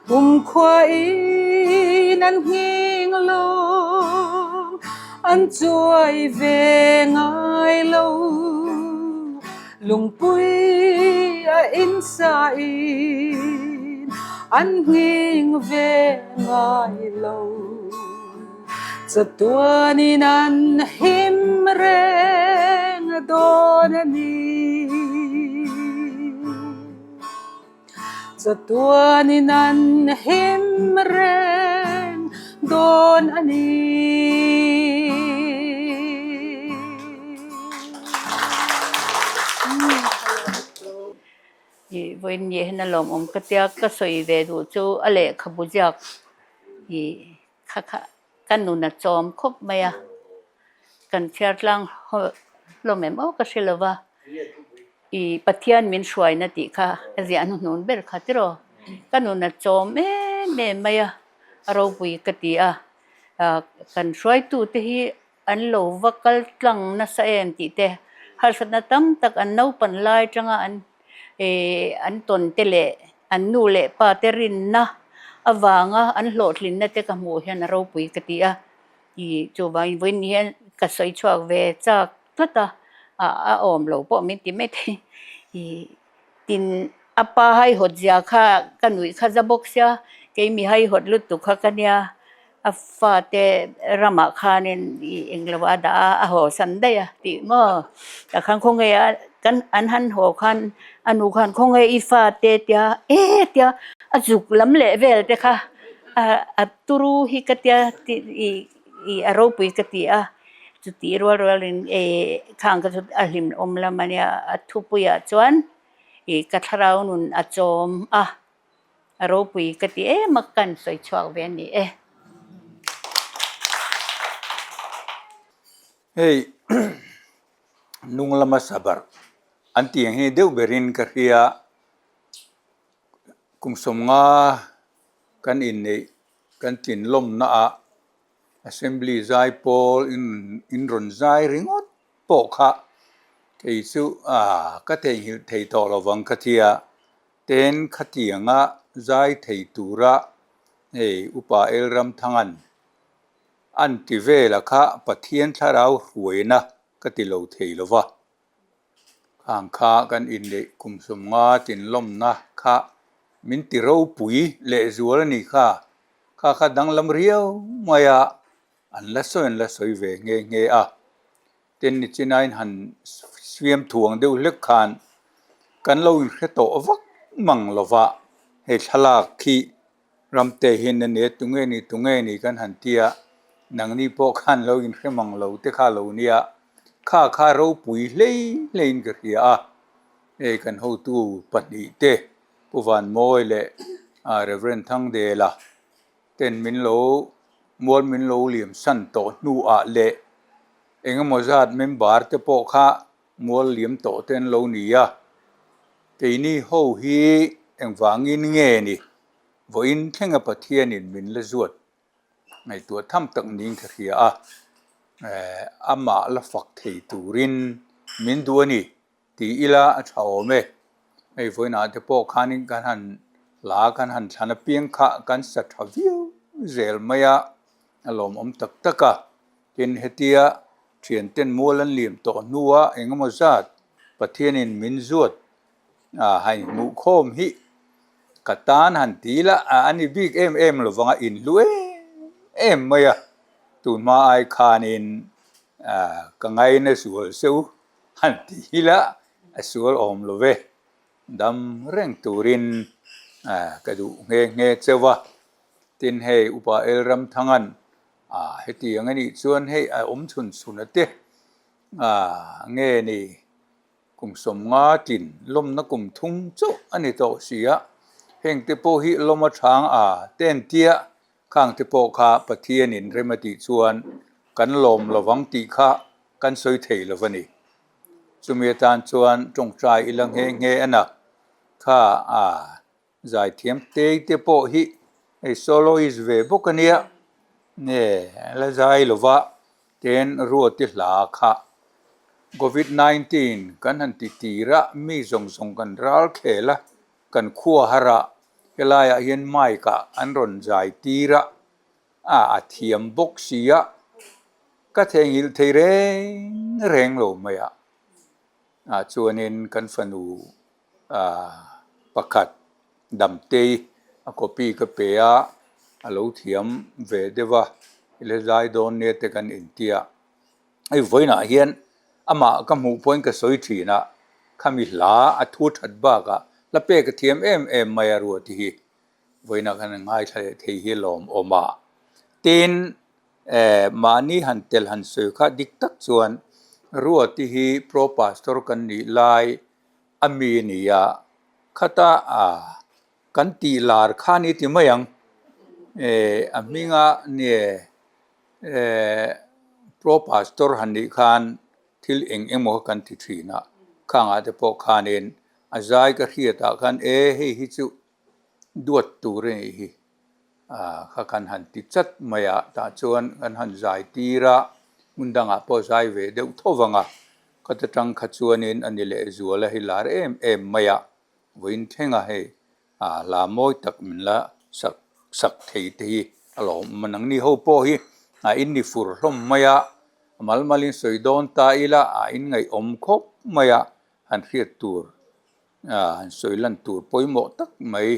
kumkhua in an nghing lo, an chuai ve ngai lo. Lungpui a insa in an nghing ve ngai lo. Chatuanin an him reng dawn a ni. Chatuanin an him reng dawn a ni. I vawiin ni hian a lawmawm ka tia ka sawi ve duh chu a lehkhabu ziak i Kha kha ka nun a chawm khawp mai a, kan chhiar tlang hlawm em aw ka hre lo va, i Pathian min hruaina tih kha a ziah hnuhnun ber kha tiraw, ka nun a chawm em em mai a, a ropui ka ti a, kan hruaitute hi an lo va kal tlang nasa em tih te, harsatna tam tak an naupan lai atanga an eh an tawn te leh an nu leh pa te rinna avanga an hlawhtlinna te ka hmuh hian a ropui ka ti a, ih chuvangin vawiin hian ka sawi chhuak ve chak tlat a, a awm lo pawh min ti mai thei ih. Tin, a pa haihawt zia kha ka nuih kha za bawk sia, kei mi haihawt lutuk kha ka nia, a fate ramah khanin ih englo a dah a, a haw san daih a tih maw? Tah khan khawnge a kan an han haw khan a nu khan khawnge i fate tia e tia a zuk lam leh vel te kha a turu hi ka tia tih ih ih a ropui ka ti a. Chutih rual rualin eh khang ka chu a hlimawm lam a nia, a thupuiah chuan ih ka thlarau nun a chawm a, a ropui ka ti em a, kan sawi chhuak ve a ni e. Hei hnung lama sabar an tih ang hi deuh berin ka hria, kum sawmnga kan inneih kan tlinlawmna ah. Assembly zai pawl in in rawn zai ringawt pawh kha kei chu ka theihnghilh thei tawh lovang ka tia. Ten khatianga zai thei tura hei Upa Elramthanga'n an ti vela kha Pathian thlarau hruaina ka ti lo thei lova. Khang kha kan inneih kum 50 tinlawmna kha min ti ropui lehzual a ni kha. Kha kha danglam riau mai a, an la sawi an la sawi ve nghe nghe a. Tin nichinain han siam thuang deuh hlek khan kan lo inhre tawh vak mang lova, hei thlalak khi Ramte hian a nia tunge ni tunge ni kan han ti a, nangni pawh khan lo inhre mang lo te kha lo nia, kha kha ropui hlei hleiin ka hria a, hei kan hotu pahnihte Pu Vanmawi leh Rev Thangdela ten min lo mual min lo liam san tawh hnuah leh engemaw zat member te pawh kha mual liam tawh te an lo ni a, keini ho hi engvangin nge ni vawiin thlenga Pathianin min la zuat ngaihtuah tham tak niin ka hria a, amah la fak thei turin min duh a ni. Ti ila a tha awm e. Hei vawiinah te pawh khanin kan han hla kan han thlan apiang kha kan sa tha viau zel mai a, a lawmawm tak tak a. Tin, hetia thianten mual an liam tawh hnua engemaw zat Pathianin min zuat a han hmuh khawm hi ka tan han ti ila a ni bik em em lovang a inhlu em em mai a. Tunhma ai khanin ka ngaina zual seuh Han ti hi la a sual awm lo ve, dam reng turin ka duh nghe nghe cheu a. Tin hei Upa Elramthanga'n hetiang a nih chuan hei a awm chhun chhun a te nge ni kum 50 tlin lawmna kum thum chauh a ni tawh si a, heng te pawh hi lawm a chang a ten tia khang te pawh kha Pathianin rem a tih chuan kan lawm lovang tih kha kan sawi thei lo va ni. Chumi atan chuan tawngtai ila nghe nghe a na. Kha a zaithiam tei te pawh hi hei soloist ve bawk a nia. Nge la zai lo va, ten Ruati hla kha Covid 19 kan han ti tir a, mi zawng zawng kan ral khel a, kan khua har a, helaiah hian mic ah an rawn zai tir a, a a thiam bawk si a. Ka theihnghilh thei reng reng lo mai a, ah chuanin kan fanu ah pakhat Damtei a copy ka pe a, a lo thiam ve deuh a, i la zai dawn nia te kan intia. Hei vawiinah hian amah ka hmuh pawhin ka sawi thin a, khami hla a thu that bakah hla pek a thiam em em mai a Ruati hi vawiinah khan a ngaithla leh thei hi lawmawm a. Tin, Eh, mahni han tel han sawi kha dik tak chuan Ruati hi Pro Pastor kan nih lai a mi a ni a, khata kan tih lar kha ni ti mai ang. Eh, a hminga nge eh Pro Pastor han nih khan thil eng emaw kha kan ti thin a, khangah te pawh khanin a zai ka hriatah khan e hei hi chu duat tur a nih hi. Kha kan han ti chat mai a, tah chuan kan han zai tir a, hmun dangah pawh zai ve deuh tho vang a, khata tang kha chuanin a ni leh zual a hei lar em em mai a, vawiin thleng a hei hla mawi tak min la sak sak thei te hi a lawmawm a, nangni ho pawh hi a in ni fur hlawm mai a, a mal malin sawi dawn ta ila a inngaihawm khawp mai a, han hriat tur han sawi lan tur pawimawh tak mai.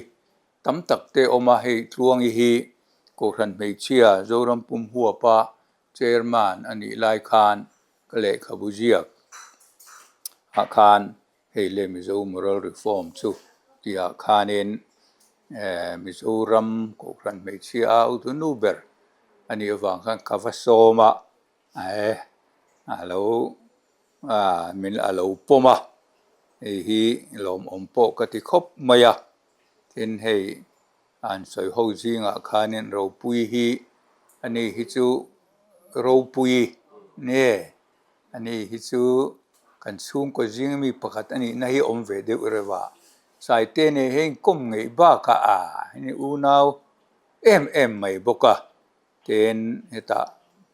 Tam tak te awm a, hei Tluangi hi Kohhran Hmeichhia Zoram Pum Huapa Chairman a nih lai khan ka lehkhabu ziak ah khan hei le Mizo Moral Reform chu tih ah khanin Mizoram Kohhran Hmeichhia a autu nu ber a nih avang khan ka va sawm a, a lo min a lo pawm a, hei hi lawmawm pawh ka ti khawp mai a. Tin hei an sawi ho zingah khanin ropui hi ani hi chu ropui nge ani hi chu kan chhungkaw zing mi pakhat a nihna hi awm ve deuh reuh a, Saite nen hian inkawm ngeih bakah a hei unau em em mai bawk a, tin hetah.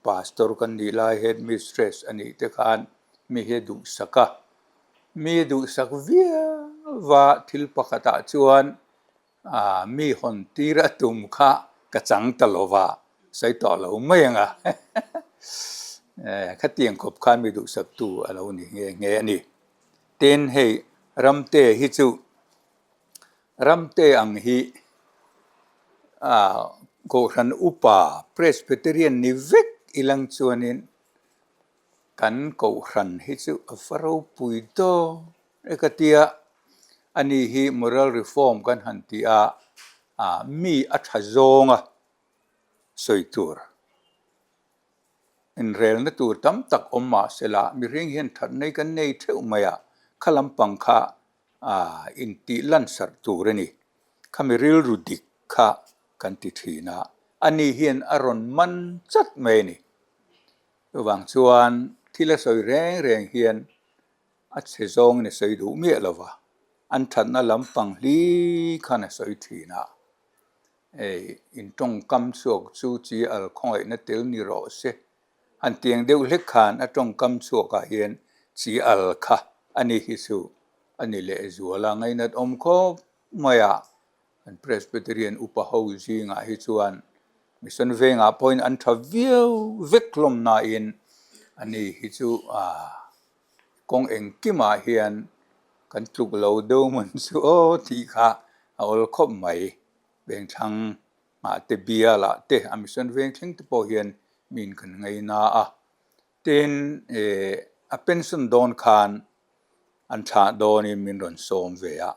Pastor kan nih lai Head Mistress a nih te khan mi hi a duhsak a, mi a duhsak viau va thil pakhatah chuan Ah, mi hawn tir a tum kha ka chang ta lo va, sawi tawh lo mai ang a. Khatiang khawp khan mi duhsaktu a lo ni nghe nghe a ni. Tin, hei Ramte hi chu Ramte ang hi ah Kohhran upa Presbyterian ni vek ilang chuanin kan Kohhran hi chu a va ropui dawn E ka tia, ani hi moral reform kan han ti a, mi a tha zawnga sawi tur, inrelna tur tam tak awm mah sela, mihring hian thatna hi kan nei theuh mai a, kha lampang kha intih lansarh tur a ni. Khami rilru dik kha kan ti thin a, ani hian a rawn man chat mai a ni. Chuvang chuan thil a sawi reng reng hian A chhe zawngin a sawi duh miah lo va, an thatna lampang hli khan a sawi thin a. Ei, in tawngkam chhuak chu chi al khawngaihna tel ni rawh se. Han tiang deuh hlek khan a tawngkam chhuakah hian chi al kha a ni hi chu a ni lehzual a, ngainat awm khawp mai a. Kan Presbyterian upa ho zingah hi chuan Mission vengah pawhin an tha viau vek hlawm nain a ni hi chu ah Kawng engkimah hian kan tluk lo deuh hmun chu aw tih kha a awl khawp mai. Vengthlang ah te bialah te a mission veng thleng te pawh hian min kan ngaina a. Tin eh a pension dawn khan an thlah dawnin min rawn sawm ve a.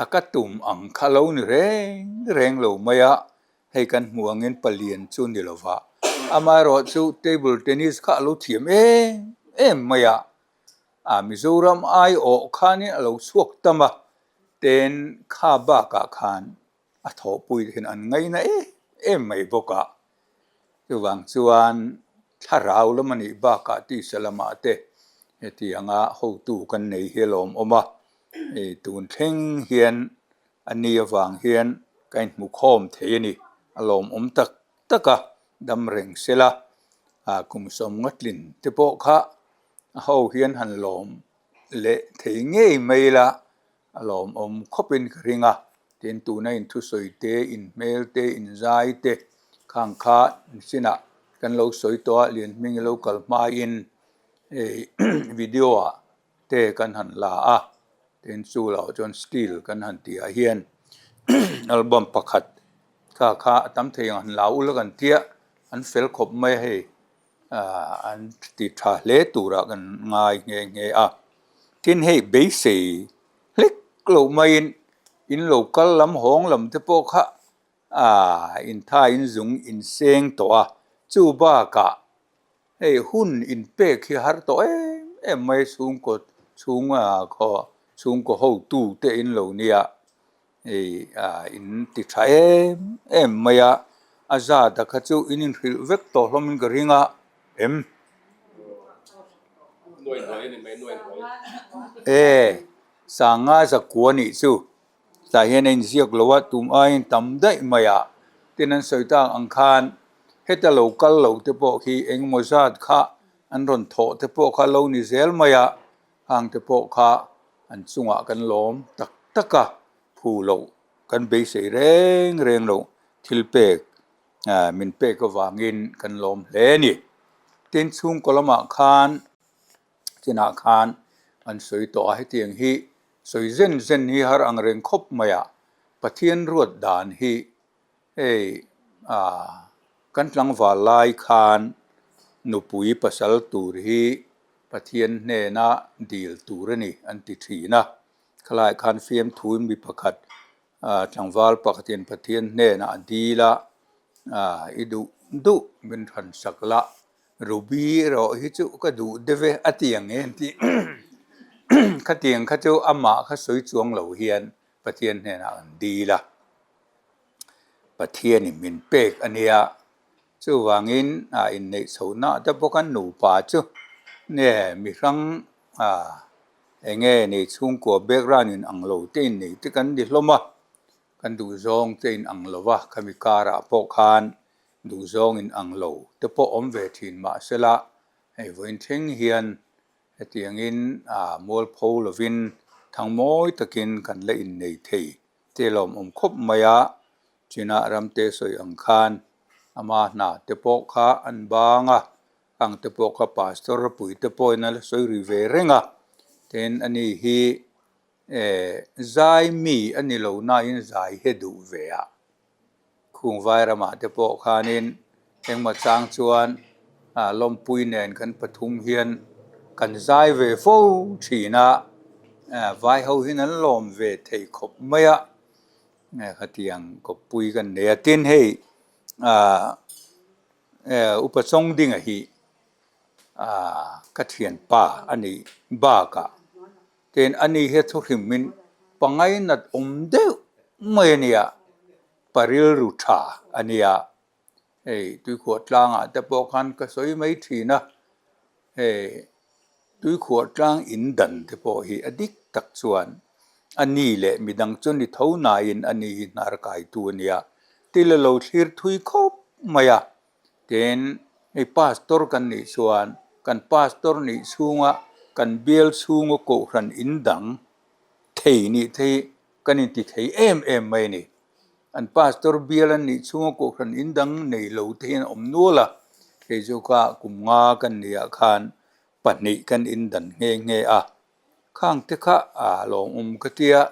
A ka tum ang kha lo ni reng reng lo mai a, Hei kan hmuh angin palian chu ni lova, amaherawhchu table tennis kha a lo thiam em em mai a, a Mizoram aiawh khanin a lo chhuak tam a, ten kha bakah khan a thawhpui te hian an ngaina em em mai bawk a, chuvang chuan thlarau lam a nih bakah tisa lamah te hetianga hotu kan nei hi a lawmawm a, hei tun thleng hian A ni avang hian ka inhmu khawm thei a ni. A lawmawm tak tak a, dam reng sela, kum sawmnga tlin te pawh kha a ho hian han lawm leh thei ngei mai la, a lawmawm khawpin ka ring a. Tin, tuna inthusawi te, inhmel te, inzai te khang kha nichinah kan lo sawi tawh a, Lianhming i lo kal hmain video ah te kan han la a, tin chu loh chuan steel kan han tih ah hian album pakhat kha kha a tam thei ang han la ula kan tia an fel khawp mai a hei ah an ti tha hle turah kan ngai nghe nghe a, tin hei beisei hlek loh maiin in lo kal lam hawng lam te pawh kha ah intha in zung inseng tawh a, chu bakah Hei hun inpek hi har tawh em em mai chhungkaw chhunga khaw chhungkaw hotu te in lo nia hei ah in ti tha em em mai a, a zat a kha chu in inhrilh vek tawh hlawm in ka ring a em? E sanga zakua nih chu. Tah hian a inziak lo a, tum aiin tam daih mai a, tin an sawi tak ang khan heta lo kal lo te pawh khi engemaw zat kha an rawn thawh te pawh kha lo ni zel mai a, hang te pawh kha an chungah kan lawm tak tak a, phu loh kan beisei reng reng loh thil pek min pek avangin kan lawm hle a ni. Tin chhungkaw lamah khan Chinah khan an sawi tawh a, hetiang hi sawi zen zen hi har ang reng khawp mai a, Pathian ruat dan hi hei ah kan tlangval lai khan nupui pasal tur hi Pathian hnena dil tur a ni an ti thin a, khalaiah khan fiamthuin mi pakhat ah tlangval pakhatin Pathian hnenah a dil a, ah i duh duh min hransak la. Ruby erawh hi chu ka duh deuh e a ti ang em tih khatiang kha chu amah kha sawi chuang lo hian Pathian hnenah an dil a, Pathianin min pek a nia, chuvangin a inneih chhohna te bawk a nupa chu nge mi hrang eng nge nei chhungkua background in ang lo te inneih te kan ni hlawm a, kan duhzawng te in ang lo va khami karah pawh khan. Duhzawng in ang lo te pawh awm ve thin mahsela hei vawiin thleng hian hetiangin mualpho lovin thangmawi takin kan la innei thei te lawmawm khawp mai a, China ramte sawi ang khan ama hna te pawh kha an bang a, ang te pawh kha pastor pui te pawhin a la sawi ri ve reng a, tin ani hi eh zai mi a ni lo nain zai hi a duh ve a, khung vai ramah te pawh khanin engmaw chang chuan ah lawmpui nen kan pathum hian kan zai ve fo thin a, eh vai ho hian an lawm ve thei khawp mai a, khatiang kawppui kan nei a, tin hei ah. Upa Chawngdinga hi ka thianpa a nih bakah tin ani hi thuhrimin pangainat awm deuh mai a nia, pa rilru tha a nia. Hei tuikhuah tlangah te pawh khan ka sawi mai thin a, hei tuikhuah tlang in dan te pawh hi a dik tak chuan a ni leh midang chu ni tho nain a ni hi hnar kaitu a nia. Til a lo thlir thui khawp mai a, tin hei pastor kan nih chuan kan pastor nih chhunga kan bial chhunga kohhran in dang thei nih te hi kan inti thei em em mai a ni. An pastor bial an nih chhunga kohhran in dang nei lo te hian a awm nual a, kei chu kha kum nga kan nih ah khan pahnih kan in dan nghe nghe a, khang te kha a lawmawm ka tia,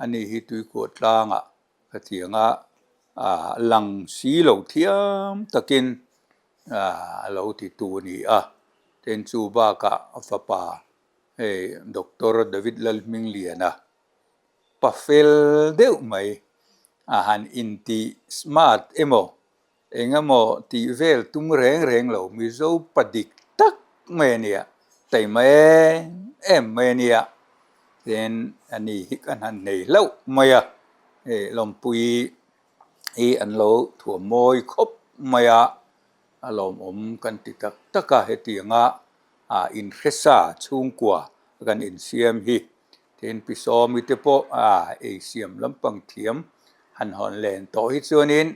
ani hi tuikhuah tlangah Khatianga lang si lo thiam takin a lo ti tu a ni a. Tin chu bakah a fapa hei Doctor David Lalhmingliana pa fel deuh mai a han inti smart emaw Eng emaw tih vel tum reng reng lo Mizo pa dik tak mai a nia, taima em em mai a nia. Tin a ni hi kan han nei hlauh mai a, hei lawmpui hi an lo thuam mawi khawp mai a, a lawmawm kan ti tak tak a, hetianga inhresa chhungkua kan insiam hi. Tin pi Sawmi te pawh ei siam lampang thiam han hawn len tawh hi chuanin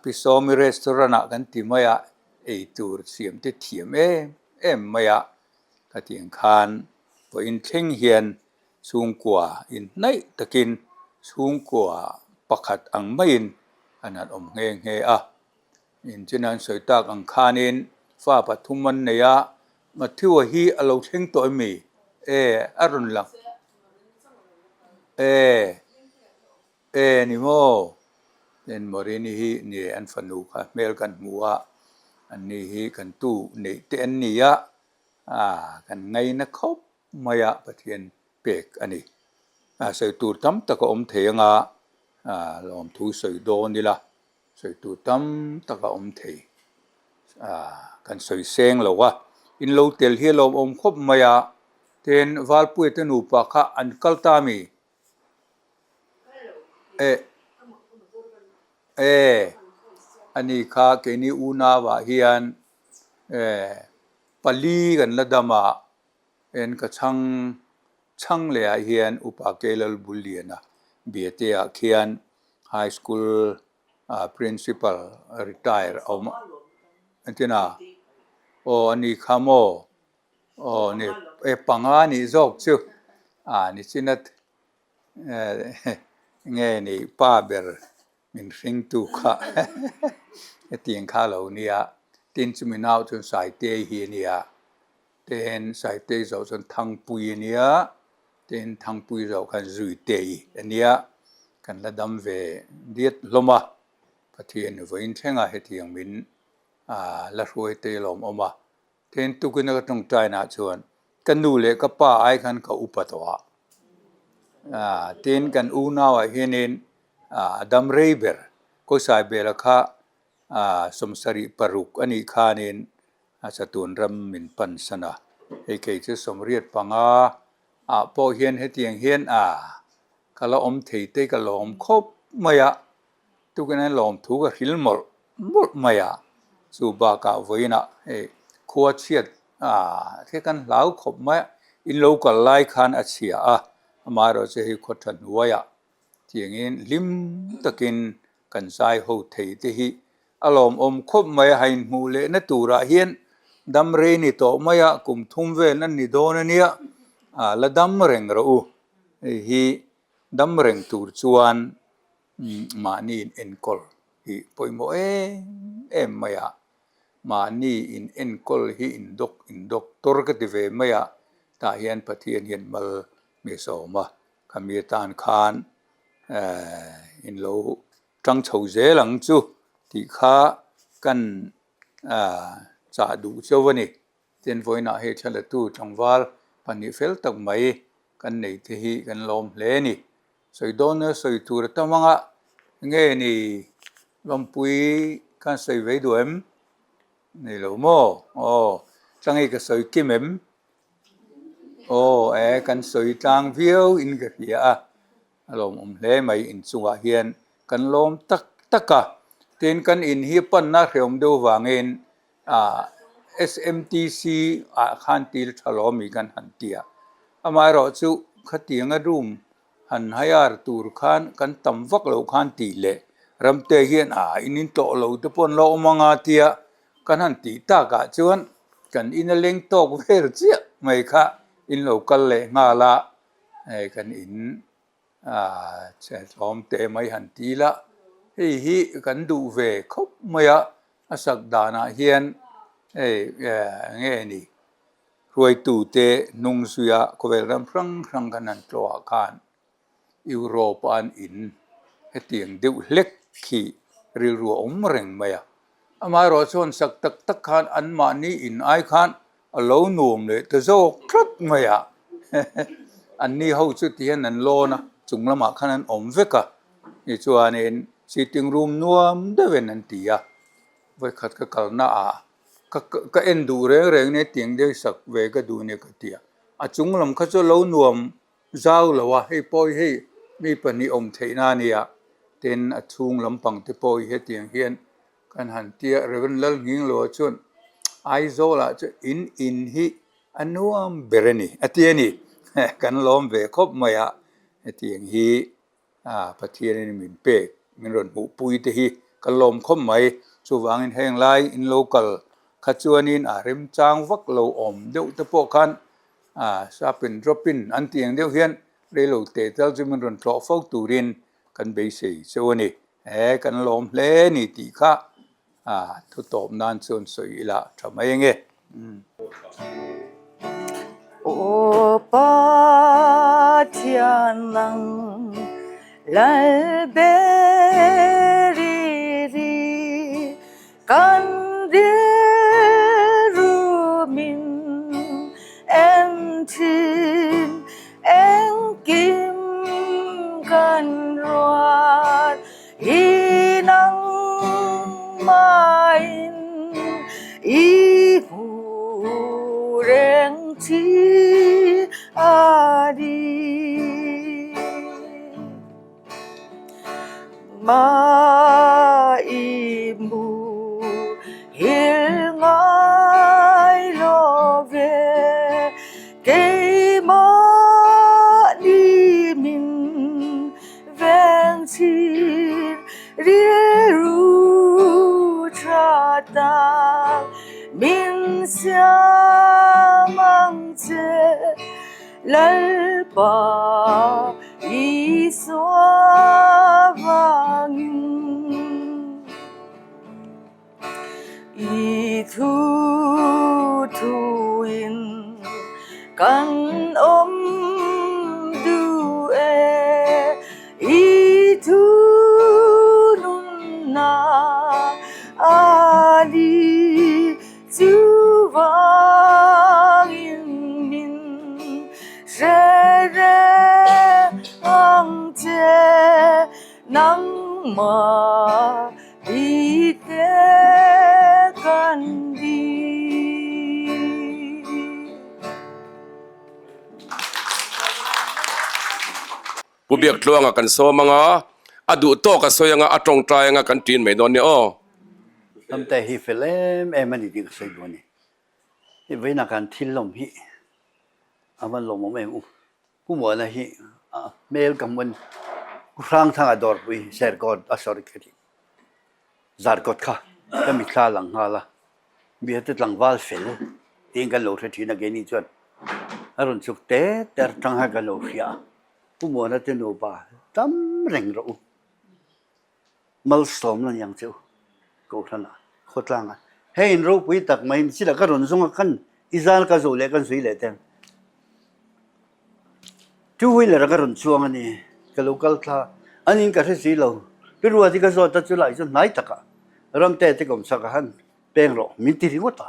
Pi Sawmi restaurant ah kan ti mai a, ei tur siam te thiam em em mai a, khatiang khan vawiin thleng hian chhungkua inhnaih takin chhungkua pakhat ang maiin an han awm nghe nghe a. Engtin an sawi tak ang khanin fa pathum an nei a, Matthew-a hi a lo thleng tawh em mi? E, a rawn lang. E. E ni maw? Nen Morini hi ni an fanu kha hmel kan hmu a, an ni hi kan tu neih te an ni a, ah kan ngaina khawp mai a Pathian pek a ni. Ah sawi tur tam tak a awm thei anga, ah lawmthu sawi dawn ila sawi tur tam tak a awm thei. Ah kan sawi seng lo a, in lo tel hi a lawmawm khawp mai a, tin Valpuia te nupa kha an kal ta mi? E e ani kha keini unauah hian e pali kan la dam a en ka chhang chhang leh ah hian upa Keilal Bulliana Biate ah khian high school ah principal retire a awm a engtin a aw ani kha maw Aw ni e panga nih zawk chu a ni chin a nge ni pa ber min hringtu kha hetiang kha a lo nia tin chumi nau chuan Saitei hi a nia tin Saitei zawh chuan Thangpui a nia tin Thangpui zawh khan Zuitei a nia kan la dam ve diat hlawm a Pathian vawiin thlenga hetiang min la hruai te lawmawm a. Then tukin a ka tawngtaina chuan ka nu leh ka pa ai khan ka upa tawh a, tin kan unauah hianin a dam rei ber Kawsai Bela kha 76 a nih khanin a chatun ram min pan san a, hei kei chu 85 ah pawh hian hetiang hian ka la awm thei te ka lawm khawp mai a. Tukin an lawmthu ka hril mawlh mawlh mai a, chu bakah vawiinah hei khua chhiat ah te kan hlau khawp mai a, in lo kal lai khan a chhia a, amaherawhchu hei khaw tha hnuaiah tiangin hlim takin kan zai ho thei te hi A lawmawm khawp mai a, hain hmuh lehna turah hian dam rei ni tawh mai a, kum thum vel an ni dawn a nia, a la dam reng rawh u. Hei hi dam reng tur chuan mahni in enkawl hi pawimawh em em mai a, mahni in enkawl hi in dawk in doctor ka ti ve mai a, tah hian Pathian hian mal mi sawm a, khami atan khan in lo tang chho zel ang chu tih kha kan chah duh chauh a ni. Tin, vawiinah hei thlalatu tlangval pahnih fel tak mai kan nei te hi kan lawm hle a ni. Sawi dawn a sawi tur a tam anga nge ni lawmpui khan sawi vei duh em? Nei lo maw? Aw, tlangi ka sawi kim em? Aw, e kan sawi tlang viau in ka hria a. A lawmawm hle mai inchungah hian kan lawm tak tak a, tin kan in hi panna hrehawm deuh vangin ah SMTC ah khan til tha lo ami kan han ti a, amaherawh chu khatianga room han hire tur khan kan tam vak loh khan tih leh ramte hian ah in in tlawh lo te pawh an lo awm anga tia kan han tih takah chuan kan in a leng tawk vel chiah mai kha in lo kal leh nghal a. Hei kan in tlawm teh mai han ti ila, hei hi kan duh ve khawp mai a, a sak danah hian hei eng nge ni hruaitute hnung zuia khawvel ram hrang hrang kan han tlawhah khan Europe a an in hetiang deuh hlek khi rilru a awm reng mai a. Amaherawh chuan sak tak tak khan anmahni in ai khan a lo nuam leh ta zawk tlat mai a, anni ho chu ti hian an lawn a, chung lamah khan an awm vek a, tichuanin sitting room nuam deuhin an ti a, vawikhat ka kalna ah ka ka en duh reng reng nia tiang deuh sak ve ka duh nia ka ti a, a chung lam kha chu a lo nuam zau lo a, hei pawh hi hei mi pahnih awm theihna a nia, tin a chhung lampang te pawh hi hetiang hian Kan han tia Rev. Lalnghingloa chuan Aizawlah chuan in in hi a nuam ber a ni a ti a ni. Kan lawm ve khawp mai a, hetiang hi Pathianin min pek, min rawn hmuhpui te hi ka lawm khawp mai. Chuvangin heng lai in lo kal kha chuanin a remchang vak lo awm deuh te pawh khan sap in drop in an tih ang deuh hian reilo teh tal chu min rawn tlawh fo turin kan beisei cheu a ni. He kan lawm hle ni tih kha thu tawp nan chuan sawi ila tha mai ange. Aw Pathian nang Lal ber i ri kan rilru min en thin Engkim kan ruat i nangmahin i hmu reng chi a ni. Ma i mu hil ngai lo ve keimahni min veng chin rilru tha tak min siam ang che Lalpa Isua vangin i thu thuin kan awm duh e, i thu nunna a ni. Chuvangin min hre reng ang che, nangmah i te kan di. Pu Biaktluanga kan sawm anga, a duh tawk a sawi anga, a tawngtai anga kan ṭin mai dawn nia aw. Hnamte hi fel em em a ni tih ka sawi duh a ni. Hei vawiinah khan thil lawm hi a van lawmawm em u. Pu Muana hi a hmel ka hmu a ni. Pu Hrangthanga dawrpui Serkawn a sorry ka ti. Zarkawt kha ka mitthla a lang nghal a, Biate tlangval fel tiin kan lo hre thin a keini chuan a rawn chhuk te te atang khan kan lo hria a, Pu Muana te nupa tam reng rawh u, malsawmna ni ang che u Kohhranah khawtlangah hei in ropui tak mai in chilah ka rawn zawng a kan i zal ka zawh leh kan zui leh te Two wheeler a ka rawn chuang a ni, ka lo kal thla a niin ka hre si lo. Pi Ruat hi ka zawt a chulai chu hnai takah Ramte te kawm chhak ah khan peng rawh min ti ringawt a.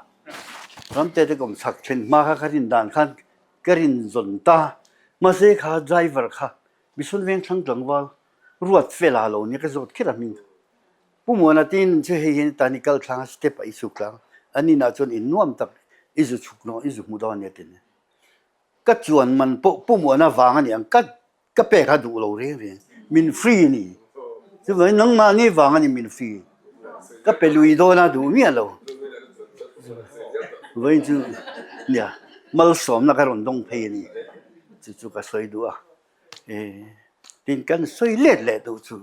Ramte te kawm chhak thlen hma kha ka rin dan khan ka rin zawn ta. Mahse kha driver kha Mihrawn veng thlang tlangval Ruat fela lo nia ka zawt kher a hming. Pu Muana tin che hei hian tan i kal thlang a step ah i chhuk tlang a ninah chuan in nuam tak i zu chhuk dawn i zu hmu dawn ania tin. Ka chuan man pawh Pu Muana vang a ni ang, ka ka pek a duh lo reng reng, min free a ni. Chuvangin nangmahni vang a ni min free, ka pe lui dawn a duh miah lo. Vawiin chu nia malsawmna ka rawn dawng phei a ni, chu chu ka sawi duh a. Tin kan sawi let leh duh chu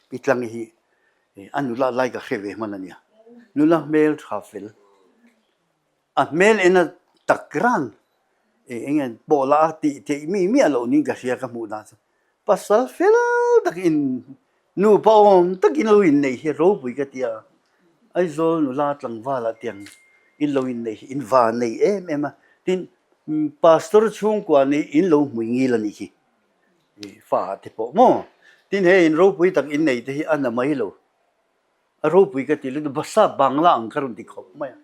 Pi Tlangi hi a nula lai ka hre ve hman a nia, nula hmel tha fel. A hmel en a tak ran e eng nge pawh la a tih theih mi miah loh niin ka hria ka hmuh dan chu. Pasal fel takin nupa awm takin lo inneih hi ropui ka ti a, Aizawl nula tlangvala tiang in lo inneih hi in va nei em em a, tin Pastor chhungkua nih in lo hmui ngil a nih hi fa te pawh maw, tin he in ropui tak inneih te hi a na mai lo. A ropui ka ti lutuk basa bangla ang ka rawn ti khawp mai a,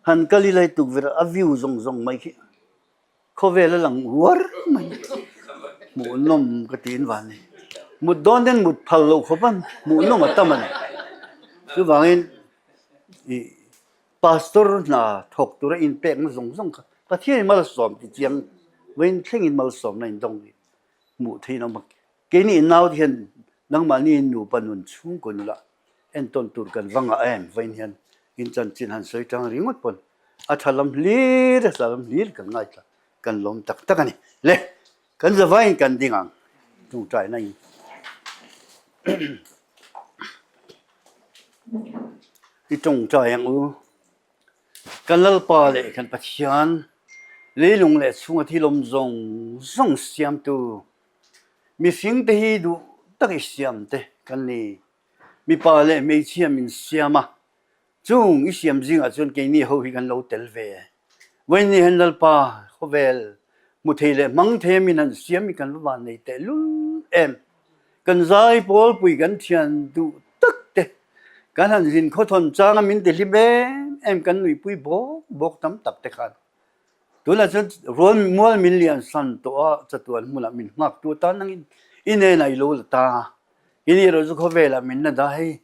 han kal ila hi tukverh a view zawng zawng mai khi khawvel a lang uar mai hmuhnawm ka ti in van ni. Mut dawn ten mut phal loh khawp a hmuhnawm a tam a ni. Chuvangin ih pastor hna thawk tura inpekna zawng zawng kha Pathianin malsawm ti chiang vawiin thlengin malsawmna indawng hi hmuh theih in a awm a. Keini in naute hian nangmahni nupa nun chhungkaw nula entawn tur kan va ngah em vawiin hian in chanchin han sawi tang ringawt pawn a tha lam hlir a tla lam hlir kan ngaithla kan lawm tak tak a ni. Le kan zavaiin kan ding ang tawngtaina in i tawngtai ang u. Kan Lalpa leh kan Pathian leilung leh chhunga thil awm zawng zawng siamtu Mihring te hi duh tak i siam te kan ni. Mipa leh hmeichhia min siam a, chung i siam zingah chuan keini ho hi kan lo tel ve. Vawiin hian Lalpa khawvel hmu thei leh hmang thei a min han siam hi kan va van nei teh lul em. Kan zai pawlpui kan thian duh tak te kan han zin khawthawn changa min ti hlim em em kan nuihpui bawk bawk tam tak te khan Tunah chuan rual mual min lian san tawh a, chatuan hmunah min nghak tu atan nangin i hnenah i lo la ta a, i nih erawh chu khawvelah min la dah hei.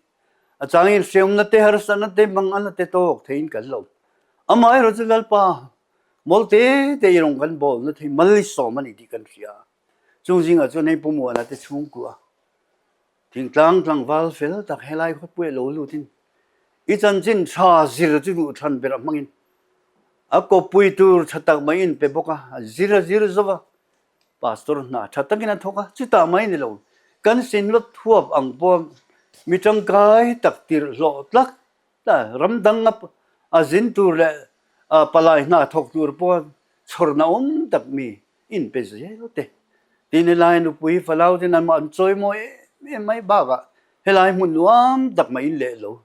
A changin hreawmna te, harsatna te, manganna te tawk theiin kan lo. Amaherawh chu Lalpa, mawl te te i rawn kan bawlna thei mal i sawm a ni tih kan hria. Chung zingah chuan hei Pu Muana te chhungkua Thingtlang tlangval fel tak helai khawpuia lo lutin i chanchin tha zir chu duh than berah hmangin a kawppui tur tha tak mai in pe bawk a, a zir a zir zo va, pastor hna tha takin a thawk a, chutah mai ni lo kan sinlawt thuap ang pawh mi tangkai tak tirh hlawh tlak Ram dang a zin tur leh palai hna thawk tur pawh chhawrna awm tak mi in pe zel te. Tin helai nupui falau ten anmah an chawi mawi em em mai bakah helai hmun nuam tak mai in leh lo.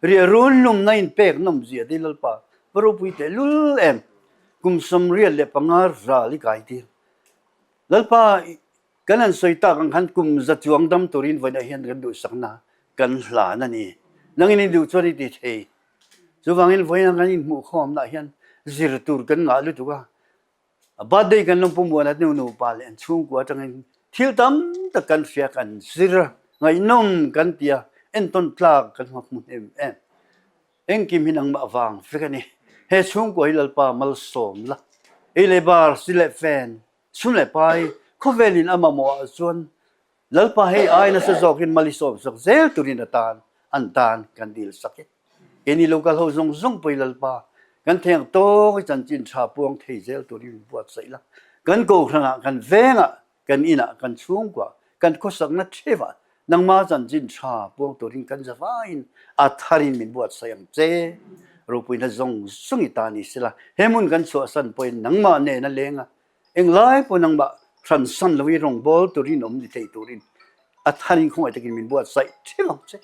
Riah run lumna in pek nawm zia te Lalpa va ropui teh lul em. Kum 35 ral i kai tir. Lalpa Kan han sawi tak ang khan kum za chuang dam turin vawiinah hian kan duhsakna kan hlan a ni. Nangin i duh chuan i ti thei. Chuvangin vawiinah kan inhmuhkhawmnah hian zir tur kan ngah lutuk a. A birthday kan lawmpum muan a hnu nupa leh an chhungkua atangin thil tam tak kan hria kan zir a, ngaihnawm kan ti a, entawn tlak kan hma hmu hnem em. Engkim hi nangmah vang vek a ni. He chhungkua hi Lalpa malsawm la, ei leh bar, si leh fen, Chhun leh pai, khawvelin a mamawh ah chuan Lalpa hei ai nasa zawkin mal i sawm sak zel turin a tan an tan kan dil sak e. Keini local ho zawng zawng pawh i Lalpa kan thei ang tawk i chanchin tha puang thei zel turin min buatsaih la. Kan kohhranah, kan vengah, kan inah, kan chhungkuah, kan khawsakna thevah. Nangmah chanchin tha puang turin kan zavaiin a tharin min buatsaih ang che. Ropuina zawng zawng i ta ni sela, he hmun kan chhuahsan pawhin nangmah nena leng a, englai pawh nangmah hransan lo i rawngbâwl turin awm ni thei turin a tharin khawngaih takin min buatsaih ṭheuh ang che.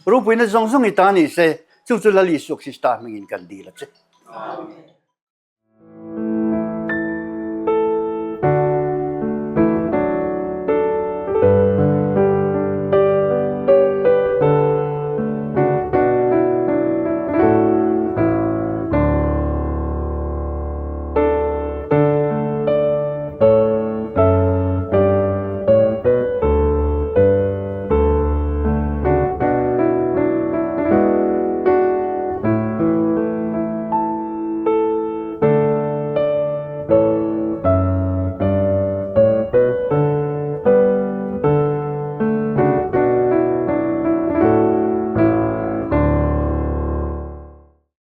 Ropuina zawng zawng i ta ni se, chu chu Lal Isua Krista hmingin kan dil a che. Amen.